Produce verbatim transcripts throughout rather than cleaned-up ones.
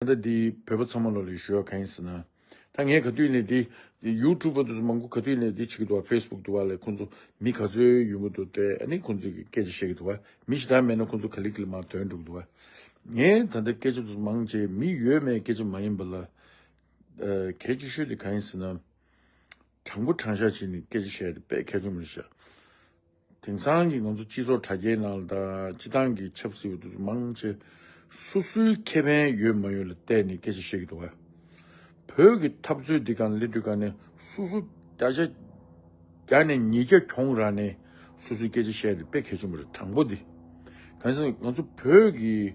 ད་འདི་བོད་པ་ཚང་མ་ལོ་ལ་ཞུ་ཡ་གང་ཡིན་ཟེར་ན། ད་ངས་ག་དུས་ནས་འདི་ཡུ་ཊུབ་པ་དེ་ཚོ་མང་པོ་ག་དུས་ནས་འདི་བྱེད་ཀྱི་འདུག་བ། ཕེ་སི་བུག་འདུག་བ་ལས་ཁོང་ཚོ་མི་ག་ཚོད་ཡོང་གི་འདུག་སྟེ། ཨ་ནི་ཁོང་ཚོས་ཀྱི་སྐད་ཆ་བཤད་ཀྱི་འདུག་བ། མི་ཞེ་དྲག་མེད་ན་ཁོང་ཚོ་ག་ལེ་ག་ལེ་མར་ཐོན་འགྲོ་གི་འདུག་བ། ངས་ད་ལྟ་སྐད་ཆ་དེ་ཚོ་མང་ཆེ་མི་ཡོད་མེད་སྐད་ཆ་མ་ཡིན་པ་ལ། ཨ། གལ་ཆེ་ཤོས་དེ་གང་ཡིན་ཟེར་ན། དྲང་པོ་དྲང་བཞག་བྱས་ནས་སྐད་ཆ་བཤད་དེ་དཔེ་གལ་ཆེན་པོ་རེད་ཤག་དེང་སང་གི་ང་ཚོ་སྤྱི་ཚོགས་དྲ་རྒྱའི་ནང་ལ་དང་སྤྱི་བཏང་གི་ཆབ་སྲིད་པ་དེ་ཚོ་མང་ཆེ་སོ་སོའི་ཁེ་ཕན་ཡོད་མ་ཡོད་ལ་བལྟས་ནས་སྐད་ཆ་བཤད་ཀྱི་འདུག་བ། བོད་ཀྱི་འཐབ་རྩོད་འདི་སྒང་སླེབས་དུས་སྒང་ནས་སོ་སོ་བརྒྱ་ཆ་བརྒྱ་ནས་ཉིས་བརྒྱ་གྱོང་རག་ནས་སོ་སོའི་སྐད་ཆ་བཤད་དེ་དཔེ་གལ་ཆེན་པོ་རེད། དྲང་པོ་འདི། གང་ཟེར་ང་ཚོ་བོད་ཀྱི་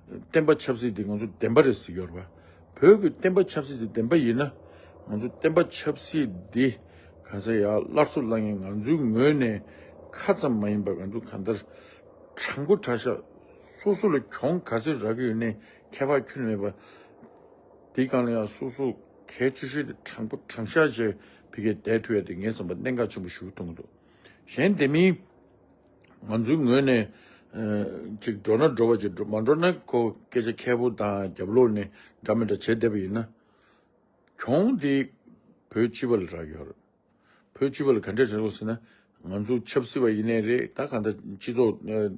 བསྟན་པ་ཆབ་སྲིད་འདི་ང་ཚོ་བདེན་པ་རེད་ཟེར་གྱི་ཡོད་རེད་བ། བོད་ཀྱི་བསྟན་པ་ཆབ་སྲིད་འདི་བདེན་པ་ཡིན་ན། ང་ཚོ་བསྟན་པ་ཆབ་སྲིད་འདི་གང་ཟེར་ཡ་སླར་གསོ་གནང་མཁན་ང་ཚོའི་ངོས་ནས་ཁ་ཙམ་མ་ཡིན་པར་ང་ཚོ་གང་ལྟར་དྲང་པོ་དྲང་བཞག་སོ་སོ་ལ་གྱོང་ག་ཚོད་རག་གི་ཡོད་ནའི་ཁྱད་པར་ཁྱོན་ནས་མེད་པ། དེའི་སྒང་ལ་ཡང་སོ་སོ་གལ་ཆེ་ཤོས་དེ་དྲང་པོ་དྲང་བཞག་བྱས་ཕ་གིར་བསྡད་ཐུབ་ཡ་དེ་ངའི་བསམ་པར་གནད་འགག་ཆེན་པོ་ཞིག་མཐོང་གི་འདུག་གཞན་དེ་མིན། ང་ཚོའི་ངོས་ནས་ཨ་ཅིག་འགྲོ་ན་འགྲོ་བ་ཅིག་འགྲོ་མ་འགྲོ་ན་ཁོ་སྐད་ཆ་ཁེ་པོ་དང་རྒྱབ་ལོགས་ནས་འདྲ་མི་འདྲ་བྱས་བསྡད་པ་ཡིན་ན། གྱོང་དེ་བོད་སྤྱི་པ་ལ་རག་ཡོད་རེད། བོད་སྤྱི་པ་ལ་ག་འདྲས་རེད་ཟེར་ན། ང་ཚོ་ཆབ་སྲིད་པ་ཡིན་ནའི་རེད། ད་གང་ལྟར་སྤྱི་ཚོགས་ཨ་ཨ་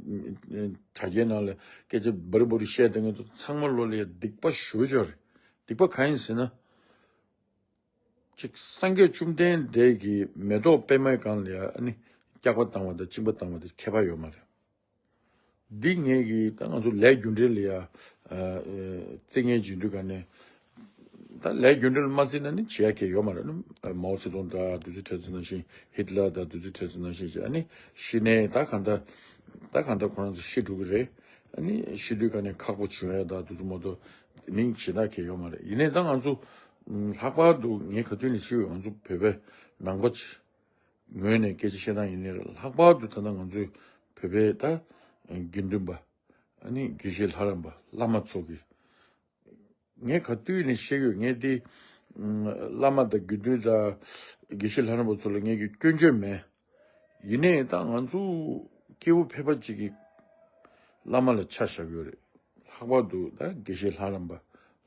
དྲ་རྒྱའི་ནང་ལ་སྐད་ཆ་འབུར་འབུར་བཤད་བསྡད་མཁན་ཚོ་ཚང་མ་ལོ་ལ་ཡ་སྡིག་པ་ཞེ་པོ་ཅིག་ཡོད་རེད། སྡིག་པ་གང་ཡིན་ཟེར་ན། གཅིག་སངས་རྒྱས་བཅོམ་ལྡན་འདས་ཀྱི་མེ་ཏོག་པད་མའི་སྒང་ལ་ཡ་ཨ་ནི་སྐྱག་པ་བཏང་བ་དང་གཅིན་པ་བཏང་བ་དེ་ཁྱད་པར་ཡོད་མ་རེད། འདི་ངས་ཀྱི་ད་ང་ཚོ་ལས་རྒྱུ་འབྲས་ལ་ཡ་ཨ་ཨ་བརྩི་མཁན་བྱེད་དུས་ག་ནས་ད་ལས་རྒྱུ་འབྲས་ལ་མ་བརྩིས་ན་ནི་བྱེད་ཡ་གང་ཡང་ཡོད་མ་རེད། ཨ་ནི་མའོ་ཙེ་ཏུང་དང་བདུད་རྩི་ཁྲི་བཙན་ནང་བཞིན། ཧིད་ལར་དང་བདུད་རྩི་ཁྲི་བཙན་ནང་བཞིན་བྱས། ཨ་ནི་ཤི་ནས་ད་གང་ལྟར་ད་གང་ལྟར་ཁོ་རང་ཚོ་ཤི་འགྲོ་གི་རེད། ཨ་ནི་ཤི་དུས་ག་ནས་ཁག་པོ་བྱུང་ཡ་དང་དེ་ཚོ་མ་གཏོགས་དེ་མིན་གཞན་དག་གང་ཡང་ཡོད་མ་རེད། ཡིན་ནའི་ད་ང་ཚོ་ཨ་ལྷག་པར་དུ་ངས་ག་དུས་ནས་ཤི་ཡོད། ང་ཚོ་བོད་པའི་ནང་པ་ཅིག་ངོས་ནས་སྐད་ཆ་བཤད་སྟངས་ཡིན་ནའི་རེད། ལྷག་པར་དུ་ད་ལྟ་ང་ཚོའི་བོད་པའི་ད་དགེ་འདུན་པ། ཨ་ནི་དགེ་བཤེས་ལྷ་རམས་པ་བླ་མ་ཚོ་གི། ངས་ག་དུས་ནས་བཤད་ཡོད། ངས་དེ་ཨ་བླ་མ་དང་དགེ་འདུན་དང་དགེ་བཤེས་ལྷ་རམས་པ་ཚོ་ལ་ངས་ཀྱི་སྐྱོན་བརྗོད་མེད། ཡིན་ནའི་ད་ང་ཚོ་སྐྱེ་བོ་ཕལ་པ་ཅིག་གིས་བླ་མ་ལ་ཆ་བཞག་ཡོད་རེད། ལྷག་པར་དུ་ད་དགེ་བཤེས་ལྷ་རམས་པ།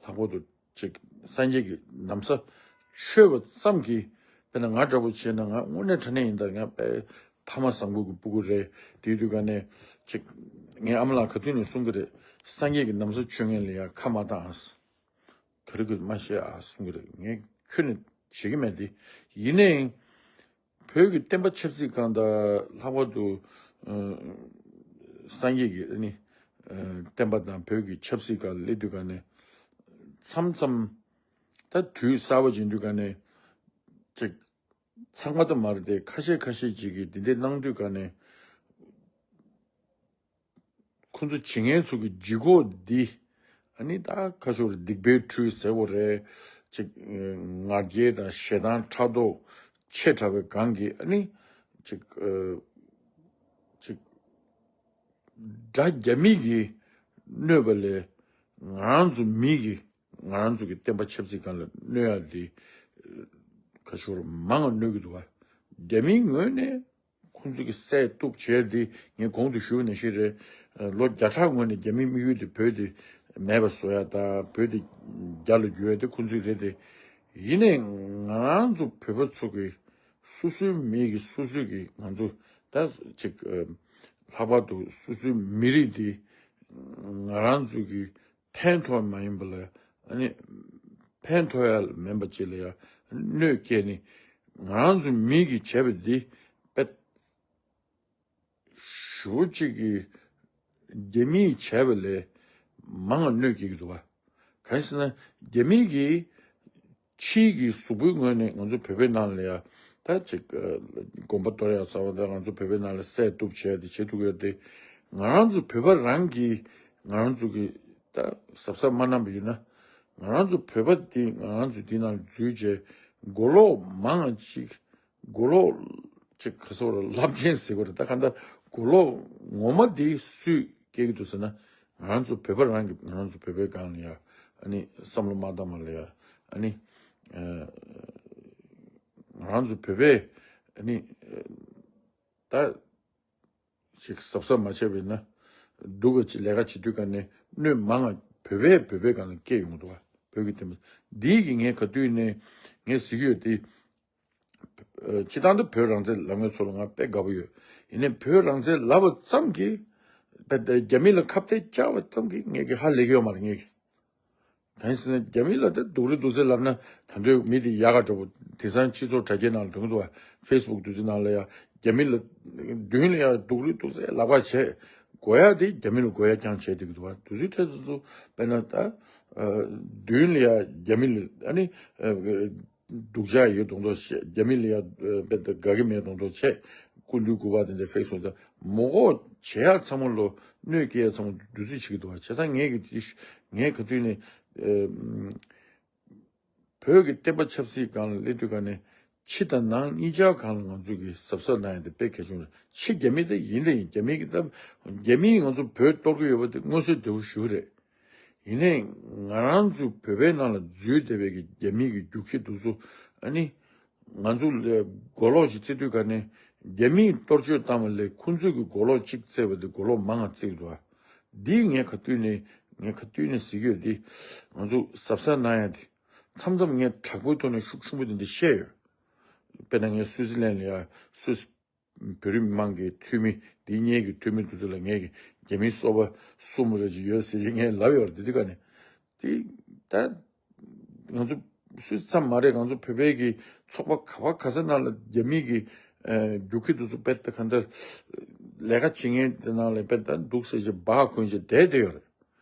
ལྷག་པར་དུ་ཅིག་སངས་རྒྱས་ཀྱི་ན་བཟའ་མཆོད་པ་ཙམ་གྱིས། དཔེར་ན་ང་འདྲ་པོ་བྱས་ན་ང་དངོས་གནས་དྲང་གནས་ཡིན་ད། ང་དཔེ་ཕ་མ་བཟང་པོ་གི་སྤུ་གུ་རེད། དེའི་དུས་ག་ནས་ཅིག་ངའི་ཨ་མ་ལགས་ག་དུས་ནས་གསུང་གི་རེད། སངས་རྒྱས་ཀྱི་ན་བཟའ་མཆོད་མཁན་ལ་ཡང་ཁ་མ་བཏང་ཨ། ག་རེ་གི་མ་བཤད་ཨ་གསུང་གི་རེད། ངས་ཁྱོན་ནས་བྱེད་ཀྱི་མེད་དེ། ཡིན་ནའི་བོད་ཀྱི་བསྟན་པ་ཆབ་སྲིད་སྒང་དང་ལྷག་པར་དུ་ཨ་སངས་རྒྱས་ཀྱི་ཨ་ནི་ཨ་བསྟན་པ་དང་བོད་ཀྱི་ཆབ་སྲིད་སྒང་སླེབས་དུས་ག་ནས་མཚམས་མཚམས་ད་དུས་གསར་པ་ཅིག་དུས་ག་ནས་ཅིག་ཚང་མ་ད་མ་རེད་དེ། ཁ་ཤས་ཁ་ཤས་ཅིག་གིས་འདི་འདྲ་གནང་དུས་ག་ནས་ཁོ་ཚོ་བྱེད་མཁན་ཚོ་གི་ལྗིད་ཁོག་འདི་ཨ་ནི་ད་ཁ་ཤོར་སྡིག་པའི་ཁྲུས་ཟེར་བ་རེད། ཅིག་ང་རྒྱལ་དང་ཞེ་སྡང་ཕྲག་དོག་ཆེ་དྲགས་པའི་སྒང་གིས་ཨ་ནི་ཅིག་ཨ་ཅིག་དགྲ་རྒྱ་མི་གིས་གནོད་པ་ལས་ང་རང་ཚོ་མི་གིས་ང་རང་ཚོ་གི་བསྟན་པ་ཆབ་སྲིད་སྒང་ལ་གནོད་ཡ་དེ་ཁ་ཤོར་མང་ང་གནོད་ཀྱི་འདུག་བ། རྒྱ་མིའི་ངོས་ནས་ཁོང་ཚོ་གི་བསད་གཏུབ་བྱས་དེ་ངས་གོང་དུ་ཞུས་པ་ནང་བཞིན་རེད། ལོ་བརྒྱ་ཕྲག་སྔོན་ནས་རྒྱ་མིའི་དམིགས་ཡུལ་དེ་བོད་དེ་མེད་པ་བཟོ་ཡ་དང་བོད་དེ་རྒྱ་ལ་བསྒྱུར་ཡ་དེ་ཁོང་ཚོའི་རེད་དེ། ཡིན་ནའི་ང་རང་ཚོ་བོད་པ་ཚོ་གི་སོ་སོའི་མི་གི་སོ་སོའི་གི་ང་ཚོ་ད་ཅིག་ལྷག་པར་དུ་སོ་སོའི་མི་རིགས་དེ་ང་རང་ཚོ་གི་ཕན་ཐོགས་མ་ཡིན་པ་ལ་ཨ་ནི་ཕན་ཐོགས་ཡ་མིན་པ་ཅིག་ལ་ཡ་གནོད་སྐྱེལ་ནི་ང་རང་ཚོ་མི་གིས་བྱས་པ་འདི་དཔེ་ཞེ་པོ་ཅིག་གིས་རྒྱ་མིས་བྱས་པ་ལས་མང་བ་གནོད་སྐྱེལ་གྱི་འདུག་བ། གང་ཡིན་ཟེར་ན་རྒྱ་མི་གིས་ཕྱིའི་གི་གཟུགས་པོའི་ངོས་ནས་ང་ཚོ་བོད་པའི་ནང་ལ་ཡ་ད་ཅིག་ཨ་དགོན་པ་གཏོར་ཡ་ཚ་བ་དང་ང་ཚོ་བོད་པའི་ནང་ལ་བསད་གཏུབ་བྱས་ཏེ་བྱེད་ཐུབ་ཡོད་དེ། ང་རང་ཚོ་བོད་པ་རང་གིས་ང་རང་ཚོ་གི་ད་གཟབ་གཟབ་མ་གནང་བ་ཡིན་ན། ང་རང་ཚོ་བོད་པ་འདི་ང་རང་ཚོ་འདི་ནང་འཛུལ་བྱས་མགོ་ལོག་མང་ང་ཅིག་མགོ་ལོག་ཅིག་ག་ཟེར་བ་རེད། རླབས་ཆེན་ཟེར་བ་རེད། ད་ག་འདྲ་མགོ་ལོག་ངོ་མ་འདི་སུས་སྐྱེལ་གྱི་འདུག་ཟེར་ན། ང་རང་ཚོ་བོད་པ་རང་གིས་ང་རང་ཚོ་བོད་པའི་སྒང་ལ་ཡ་ཨ་ནི་བསམ་བློ་མ་བཏང་བ་ལ་ཡ་ཨ་ནི་ཨ་ང་རང་ཚོ་བོད་པས་ཨ་ནི་ཨ་ད་ཅིག་གཟབ་གཟབ་མ་བྱས་པ་ཡིན་ན་སྡུག་ག་ཅིག་ལས་ཀ་བྱེད་དུས་ག་ནས་གནོད་མང་ང་ བོད་པའི་བོད་པའི་སྒང་ལ་སྐད་ཡོང་གི་འདུག་བ། བོད་ཀྱི་བསྟན་པ་འདིའི་གི་ངས་ག་དུས་ནས་ངས་ཟེར་གྱི་ཡོད་དེ། སྤྱི་བཏང་དུ་བོད་རང་བཙན་ལབ་མཁན་ཚོ་ལ་ང་དཔེ་དགའ་པོ་ཡོད། ཡིན་ནའི་བོད་རང་བཙན་ལབ་པ་ཙམ་གྱིས་རྒྱ་མི་ལ་ཁ་གཏད་བཅག་པ་ཙམ་གྱིས་ངས་ཀྱི་ཧ་ལས་ཀྱི་ཡོད་མ་རེད། ངས་ཀྱི་གང་ཡིན་ཟེར་ན་རྒྱ་མི་ལ་ད་སྡུག་རུས་སྡུག་ཚད་ལབ་ན་ད་དུང་མི་དེ་ཡག་ག་འདྲ་པོ། དེང་སང་སྤྱི་ཚོགས་དྲ་རྒྱའི་ནང་ལ་འདོན་གྱི་འདུག་བ། ཕེ་སི་བུག་དེ་ཚོའི་ནང་ལ་ཡ་རྒྱ་མི་ལ་མདུན་ལ་ཡ་སྡུག་རུས་སྡུག་ཚད་ལབ་པ་བྱས། གོ་ཡ་དེ་རྒྱ་མི་ལ་གོ་ཡ་རྐྱང་བྱས་བསྡད་ཀྱི་འདུག་བ། དུས་ཚོད་འཕྲལ་དུ་ཚུ་དཔེར་ན་ད་མདུན་ལ་ཡ་རྒྱ་མི་ལ་ཨ་ནི་སྡུག་ཅག་ཡོད་མདོག་མདོག་བྱས། རྒྱ་མི་ལ་ཡ་དཔེ་ད་དགའ་གི་མེད་མདོག་མདོག་བྱས། སྐུ་མདུན་སྐུ་པར་དེ་འདྲ་ཕེ་སི་བུག་ད་མོ་གོ་བྱེད་ཡ་ཚང་མ་ལོ་གནོད་སྐྱེལ་ཡ་ཚང་མ་བདུད་རྩི་བྱེད་ཀྱི་འདུག་བ། བྱས་ཙང་ངས་ཀྱི་ངས་ག་དུས་ནས་བོད་ཀྱི་བསྟན་པ་ཆབ་སྲིད་སྒང་ལ་སླེབས་དུས་ག་ནས་ཕྱི་དང་ནང་གཉིས་ཆར་སྒང་ལ་ང་ཚོ་གི་གཟབ་གཟབ་གནང་ཡ་དེ་དཔེ་གལ་ཆེན་པོ་རེད། ཕྱི་རྒྱ་མི་དེ་ཡིན་དེ་ཡིན། རྒྱ་མི་གི་ད་རྒྱ་མིས་ང་ཚོ་བོད་གཏོར་གི་ཡོད་པ་དེ་མངོན་གསལ་དོད་པོ་ཞེ་པོ་རེད། ཡིན་ནའི་ང་རང་ཚོ་བོད་པའི་ནང་ལ་འཛུལ་བསྡད་པའི་གི་རྒྱ་མི་གི་རྒྱུག་ཁྱི་དེ་ཚོ་ཨ་ནི་ང་ཚོ་ལ་མགོ་ལོག་ཅིག་བརྩི་དུས་ག་ནས་རྒྱ་མིས་གཏོར་བཅོས་བཏང་བ་ལས་ཁོང་ཚོས་གི་མགོ་ལོག་གཅིག་བརྩེས་པ་དེ་མགོ་ལོག་མང་ང་བརྩི་གི་འདུག་བ། འདིས་ངས་ག་དུས་ནས་ངས་ག་དུས་ནས་ཟེར་གྱི་ཡོད་དེ། ང་ཚོ་གཟབ་གཟབ་གནང་ཡ་དེ་མཚམས་མཚམས་ངས་དྲག་པོའི་ཐོག་ནས་ཤུགས་ཆེན་པོ་དེ་འདྲ་བཤད་ཡོད། དཔེར་ན་ངས་སུའུ་ཙི་ལན་ལ་ཡ་སུད་བོད་རིགས་མི་མང་གི་འཐུས་མི་འདི་གཉིས་ཀྱི་འཐུས་མི་དེ་ཚོ་ལ་ངས་ཀྱི་རྒྱ་མིའི་སོ་པ་གསུམ་རེ་ཅིག་ཡོད་ཟེར་གྱི་ངས་ལབ་ཡོད་རེད། དེ་དུས་ག་ནས་དེ་ད་ང་ཚོ་སུད་ཙམ་མ་རེད། ང་ཚོ་བོད་པའི་གི་ཚོགས་པ་ག་བ་ག་ས་ནང་ལ་རྒྱ་མི་གི་རྒྱུག་ཁྱི་དེ་ཚོ་དཔེ་ད་ག་འདྲ་ལས་ཀ་བྱེད་མཁན་དེ་ནང་ལ་དཔེ་ད་འདུག་ཟེར་གྱི་སྦག་གོན་གྱི་བསྡད་བསྡད་ཡོད་རེད།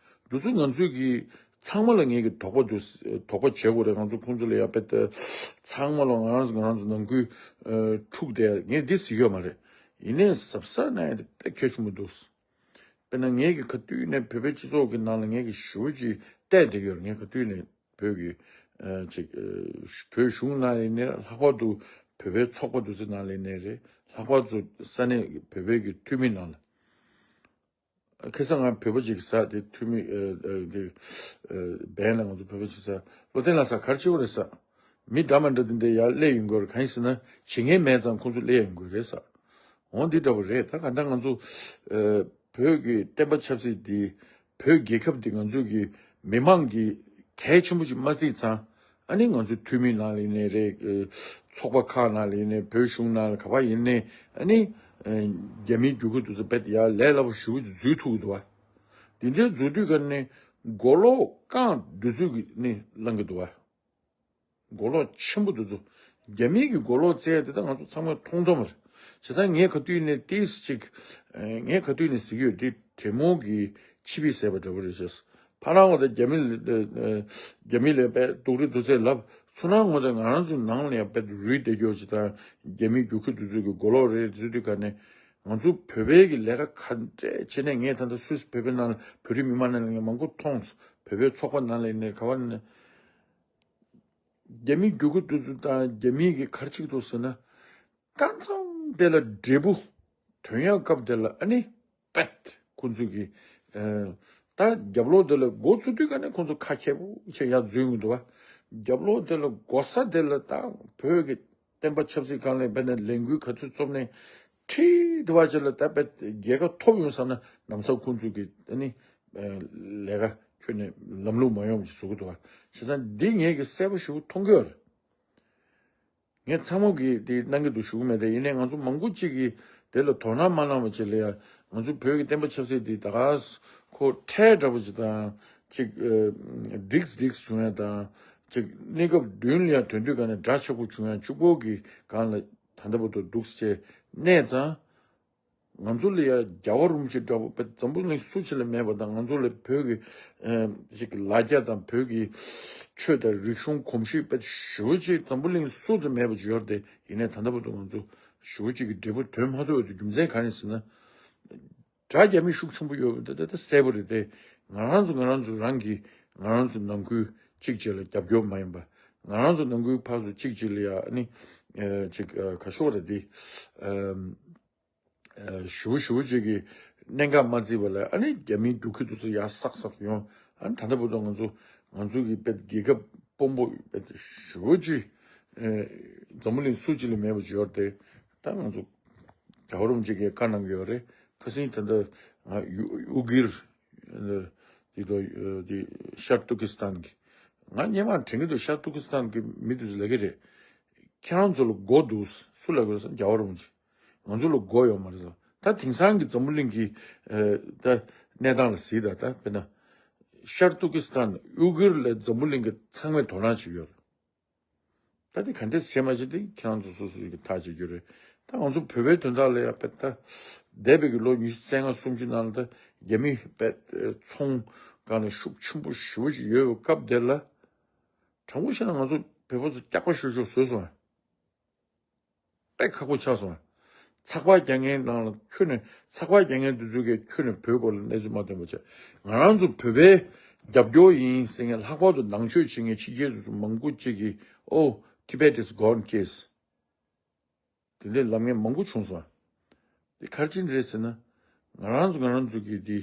འདི་ཚོ་ང་ཚོས་ཀྱི་ཚང་མ་ལ་ངས་ཀྱི་དོགས་པ་འདུག་དོགས་པ་བྱེད་དགོས་རེད། ང་ཚོ་ཁོང་ཚོ་ལ་ཡ་དཔེ་ད་ཚང་མ་ལ་ང་རང་ཚོ་ང་རང་ཚོ་ནང་ཁུལ་འཁྲུག་བསྡད་ངས་འདི་ཟེར་ཡོད་མ་རེད། ཡིན་ནའི་གཟབ་གཟབ་གནང་ཡ་དེ་དཔེ་གལ་ཆེན་པོ་འདུག་དཔེར་ན་ངས་ཀྱི་ག་དུས་ནས་བོད་པའི་སྤྱི་ཚོགས་ཀྱི་ནང་ལ་ངས་ཀྱི་ཞེ་པོ་ཅིག་བལྟས་བསྡད་ཡོད་རེད། ངས་ག་དུས་ནས་བོད་ཀྱི་ཅིག་བོད་གཞུང་ནང་ལ་ཡིན་ནའི་ལྷག་པར་དུ་བོད་པའི་ཚོགས་པ་འདི་ཚོའི་ནང་ལ་ཡིན་ནའི་རེད། ལྷག་པར་དུ་ས་གནས་བོད་པའི་གི་འཐུས་མི་ནང་ལ། ཁ་སང་ང་བོད་པ་ཅིག་ཟ་དེ་འཐུས་མི་ཨ་ཨ་དེ་ཨ་བན་ལ་ང་ཚོ་བོད་པ་ཅིག་ཟ། བློ་བརྟན་ལགས་ཟ་ག་རེ་བྱེད་དགོས་རེད་ཟ། མི་འདྲ་མ་འདྲ་དེ་འདྲ་ཡར་སླེབས་ཡོང་གི་ཡོད་རེད། གང་ཡིན་ཟེར་ན་བྱེད་མཁན་མེད་ཙང་ཁོང་ཚོ་སླེབས་ཡོང་གི་ཡོད་རེད་ཟ། འོ་འདི་འདྲ་པོ་རེད། ད་ག་ད་ང་ཚོ་ཨ་བོད་ཀྱི་བསྟན་པ་ཆབ་སྲིད་འདི་བོད་རྒྱལ་ཁབ་འདི་ང་ཚོ་གི་མི་མང་གི་གལ་ཆེན་པོ་ཅིག་མ་བརྩིས་ཙང་། ཨ་ནི་ང་ཚོའི་འཐུས་མི་ནང་ལ་ཡིན་ནའི་རེད། ཚོགས་པ་ཁག་ནང་ལ་ཡིན་ནའི་བོད་གཞུང་ནང་ལ་ག་པར་ཡིན་ནའི་ཨ་ནི་རྒྱ་མིའི་རྒྱུག་ཁྱི་དེ་ཚོ་རྦད་དེ་ཡར་ལས་སླ་པོ་ཞེ་པོ་ཅིག་འཛུལ་ཐུབ་ཀྱི་འདུག་བ། དེ་འདྲའི་འཛུལ་དུས་ག་ནས་མགོ་ལོག་རྐང་བདུད་རྩི་གིས་ནི་བླང་གི་འདུག་བ། མགོ་ལོག་ཆེན་པོ་དེ་ཚོ། རྒྱ་མིའི་གི་མགོ་ལོག་བཙལ་དེ་ད་ང་ཚོ་ཚང་མས་མཐོང་མཐོང་མ་རེད། བྱས་ཙང་ངས་ག་དུས་ནས་ཏིས་ཅིག་ངས་ག་དུས་ནས་ཟེར་གྱི་ཡོད། དེ་དྲེད་མོང་གི་ཆི་བི་ཟེར་བ་འདྲ་པོ་རེད་ཤག་ཕ་རང་ངོ་ད་རྒྱ་མི་ལ་རྒྱ་མི་ལ་དཔེ་སྡུག་རུས་སྡུག་ཚད་ལབ་ཚུར་ནང་ངོ་ད་ང་རང་ཚོའི་ནང་ལ་ཡང་དཔེ་རུས་བསྡད་རྒྱུ་ཅིག་དང་རྒྱ་མིའི་རྒྱུག་ཁྱི་དེ་ཚོ་གི་མགོ་ལོག་རེད་ཟེར་དུས་ག་ནས་ང་ཚོ་བོད་པའི་གི་ལས་ཀ་ག་འདྲས་བྱས་ནས། ངས་ད་ལྟ་སུད་སི་བོད་པའི་ནང་ལ་བོད་རིགས་མི་མང་ནང་ལ་ངས་མང་པོ་མཐོང་སོང་། བོད་པའི་ཚོགས་པ་ནང་ལ་ཡིན་ནའི་ག་བ་ནས། རྒྱ་མི་རྒྱུག་ཁྱི་དེ་ཚོ་དང་རྒྱ་མི་གི་ག་རེ་བྱེད་ཀྱི་འདུག་ཟེར་ན། སྐབས་མཚམས་དེ་ལ་འབྲས་བུ་ཐོན་ཡག་སྐབས་དེ་ལ་ཨ་ནི་པད་ཁོང་ཚོས་ཀྱི་ཨ་ད་རྒྱབ་ལོགས་དེ་ལ་འགོ་ཚུགས་དུས་ག་ནས་ཁོང་ཚོ་ཁ་མཁས་པོ་བྱས་ཡར་འཛུལ་ཡོང་གི་འདུག་བ། རྒྱབ་ལོགས་དེ་ལ་འགོ་ས་དེ་ལ་ད་བོད་ཀྱི་བསྟན་པ་ཆབ་སྲིད་སྒང་ལ་བས་ན་ལས་འགུལ་ག་ཚོད་རྩོམ་ནས་ཁྲིད་དུ་བ་ཅིག་ལ་ད་པད་རྒྱལ་ཁ་ཐོབ་ཡོང་བསམ་ན་ལམ་སང་ཁོང་ཚོས་ཀྱི་ཨ་ནི་ལས་ཀ་ཁྱོན་ནས་ལམ་ལུགས་མ་ཡོང་བ་ཞིག་བཟོ་གི་འདུག་བ། བྱས་ཙང་འདི་ངས་ཀྱི་གསལ་པོ་ཞེ་པོ་མཐོང་གི་ཡོད་རེད། ངས་ཚང་མ་གིས་དེ་གནང་གི་འདུག་ཞུ་གི་མེད་དེ། ཡིན་ནའི་ང་ཚོ་མང་པོ་གཅིག་གིས་དེ་ལ་དོ་སྣང་མ་གནང་བ་ཅིག་ལ་ཡ། ང་ཚོ་བོད་ཀྱི་བསྟན་པ་ཆབ་སྲིད་འདི་ད་ག་ཁོ་ཁྲལ་འདྲ་པོ་ཅིག་དང་ཅིག་ཨ་འགྲིགས་འགྲིགས་བྱུང་ཡ་དང་། ཅིག་གནས་སྐབས་མདུན་ལ་ཡ་དོན་དུས་ག་ནས་འདྲ་ཆགས་པོ་བྱུང་ཡ་གཅིག་པོ་གི་སྒང་ལ་ད་ལྟ་བར་དུ་འདུག་ཟེར་གནས་ཙང་། ང་ཚོ་ལ་ཡ་རྒྱལ་བ་རིན་པོ་ཆེ་འདྲ་པོ་དཔེ་འཛམ་བུ་གླིང་སུ་གཅིག་ལ་མེད་པ་དང་། ང་ཚོ་ལ་བོད་ཀྱི་ཨ་ཅིག་ལ་རྒྱ་དང་བོད་ཀྱི་ཆོས་དང་རིག་གཞུང་གོམས་གཤིས་དཔེ་ཞེ་པོ་ཅིག་འཛམ་བུ་གླིང་སུ་ལ་མེད་པ་ཅིག་ཡོད་རེད་དེ། ཡིན་ནའི་ད་ལྟ་བར་དུ་ང་ཚོ་ཞེ་པོ་ཅིག་གི་འབྲས་བུ་ཐོན་མ་ཐུབ་པའི་རྒྱུ་མཚན་གང་རེད་ཟེར་ན། དགྲ་རྒྱ་མི་ཤུགས་ཆེན་པོ་ཡོད་པ་དེ་ད་ད་གསལ་པོ་རེད་དེ། ང་རང་ཚོ་ང་རང་ཚོ་རང་གིས་ང་རང་ཚོ་ནང་ཁུལ་གཅིག་བྱས་ལ་རྒྱབ་སྐྱོར་མ་ཡིན་པ། ང་རང་ཚོ་ནང་ཁུལ་ཕར་ཚུར་གཅིག་བྱས་ལ་ཡ་ཨ་ནི་ཨ་ཅིག་ཨ་ག་ཤོག་རེད་དེ། ཨ་ཨ་ཞེ་པོ་ཞེ་པོ་ཅིག་གི་གནད་འགག་མ་བརྩིས་པ་ལ་ཨ་ནི་རྒྱ་མིའི་རྒྱུག་ཁྱི་དེ་ཚོ་ཡར་བསགས་བསགས་ཡོང་། ཨ་ནི་ད་ལྟ་བར་དུ་ང་ཚོ་ང་ཚོ་གི་དཔེ་རྒྱལ་ཁབ་དཔོན་པོ་དཔེ་ཞེ་པོ་ཅིག་ཨ་འཛམ་བུ་གླིང་སུ་གཅིག་ལ་མེད་པ་ཅིག་ཡོད་རེད་དེ། ད་ང་ཚོ་རྒྱལ་བ་རིན་པོ་ཆེ་གིས་བཀའ་གནང་གི་ཡོད་རེད། ཁ་སང་ད་ལྟ་ང་ཡུ་ཨུ་གིར་ དེ་དོ་དེ་ཤར་ཏུར་ཀི་སི་ཐན་གྱི། ང་སྔོན་མ་དྲན་གྱི་འདུག་ཤར་ཏུར་ཀི་སི་ཐན་གྱི་མི་དེ་ཚོ་ལབ་ཀྱི་རེད། ཁྱེད་རང་ཚོ་ལ་མགོ་འདུག་སུ་ལབ་ཀྱི་རེད་ཟེར་ན་རྒྱལ་བ་རིན་པོ་ཆེ། ང་ཚོ་ལ་མགོ་ཡོད་མ་རེད་ཟེར། ད་དེང་སང་གི་འཛམ་བུ་གླིང་གི་ད་གནས་སྟངས་ལ་གཟིགས་དང་། ད་དཔེར་ན་ཤར་ཏུར་ཀི་སི་ཐན་ཨུ་གུར་ལ་འཛམ་བུ་གླིང་གི་ཚང་མས་དོ་སྣང་བྱེད་ཀྱི་ཡོད་རེད། ད་དེ་ག་འདྲས་བྱེད་མ་བྱེད་དེ་ཁྱེད་རང་ཚོ་སོ་སོ་གི་ཐག་བཅད་རྒྱུ་རེད། ད་ང་ཚོ་བོད་པའི་དོན་དག་ལ་ཡང་དཔེ་ད་འདས་པའི་གི་ལོ་ཉི་ཤུ་རྩ་ལྔ་སུམ་ཅུ་ནང་ལ་ད་རྒྱ་མི་དཔེ་ཚོང་སྒང་ལ་ཤུགས་ཆེན་པོ་ཞེ་པོ་ཅིག་ཡོད་པའི་སྐབས་དེ་ལ། དྲང་པོ་བཤད་ན་ང་ཚོ་བོད་པ་ཚོ་སྐྱག་པ་ཤོར་ཤོར་བཟོས་སོང་། དཔེ་ཁག་པོ་ཆགས་སོང་། ཚགས་པར་རྒྱག་མཁན་ནང་ལ་ཁྱོན་ནས་ཚགས་པར་རྒྱག་མཁན་དེ་ཚོ་གིས་ཁྱོན་ནས་བོད་སྐོར་ལ་གནས་ཚུལ་མ་ཐོན་པ་བྱས། ང་རང་ཚོ་བོད་པའི་རྒྱབ་སྐྱོར་ཡིན་ཟེར་མཁན། ལྷག་པར་དུ་ནང་ཆོས་བྱེད་མཁན་ཕྱི་རྒྱལ་དེ་ཚོ་མང་པོ་ཅིག་གིས་ཨོ། Tibet is gone case། དེ་འདྲའི་ལབ་མཁན་མང་པོ་བྱུང་སོང་། དེ་ག་རེ་བྱས་ནས་རེད་ཟེར་ན། ང་རང་ཚོ་ང་རང་ཚོ་གིས་དེ་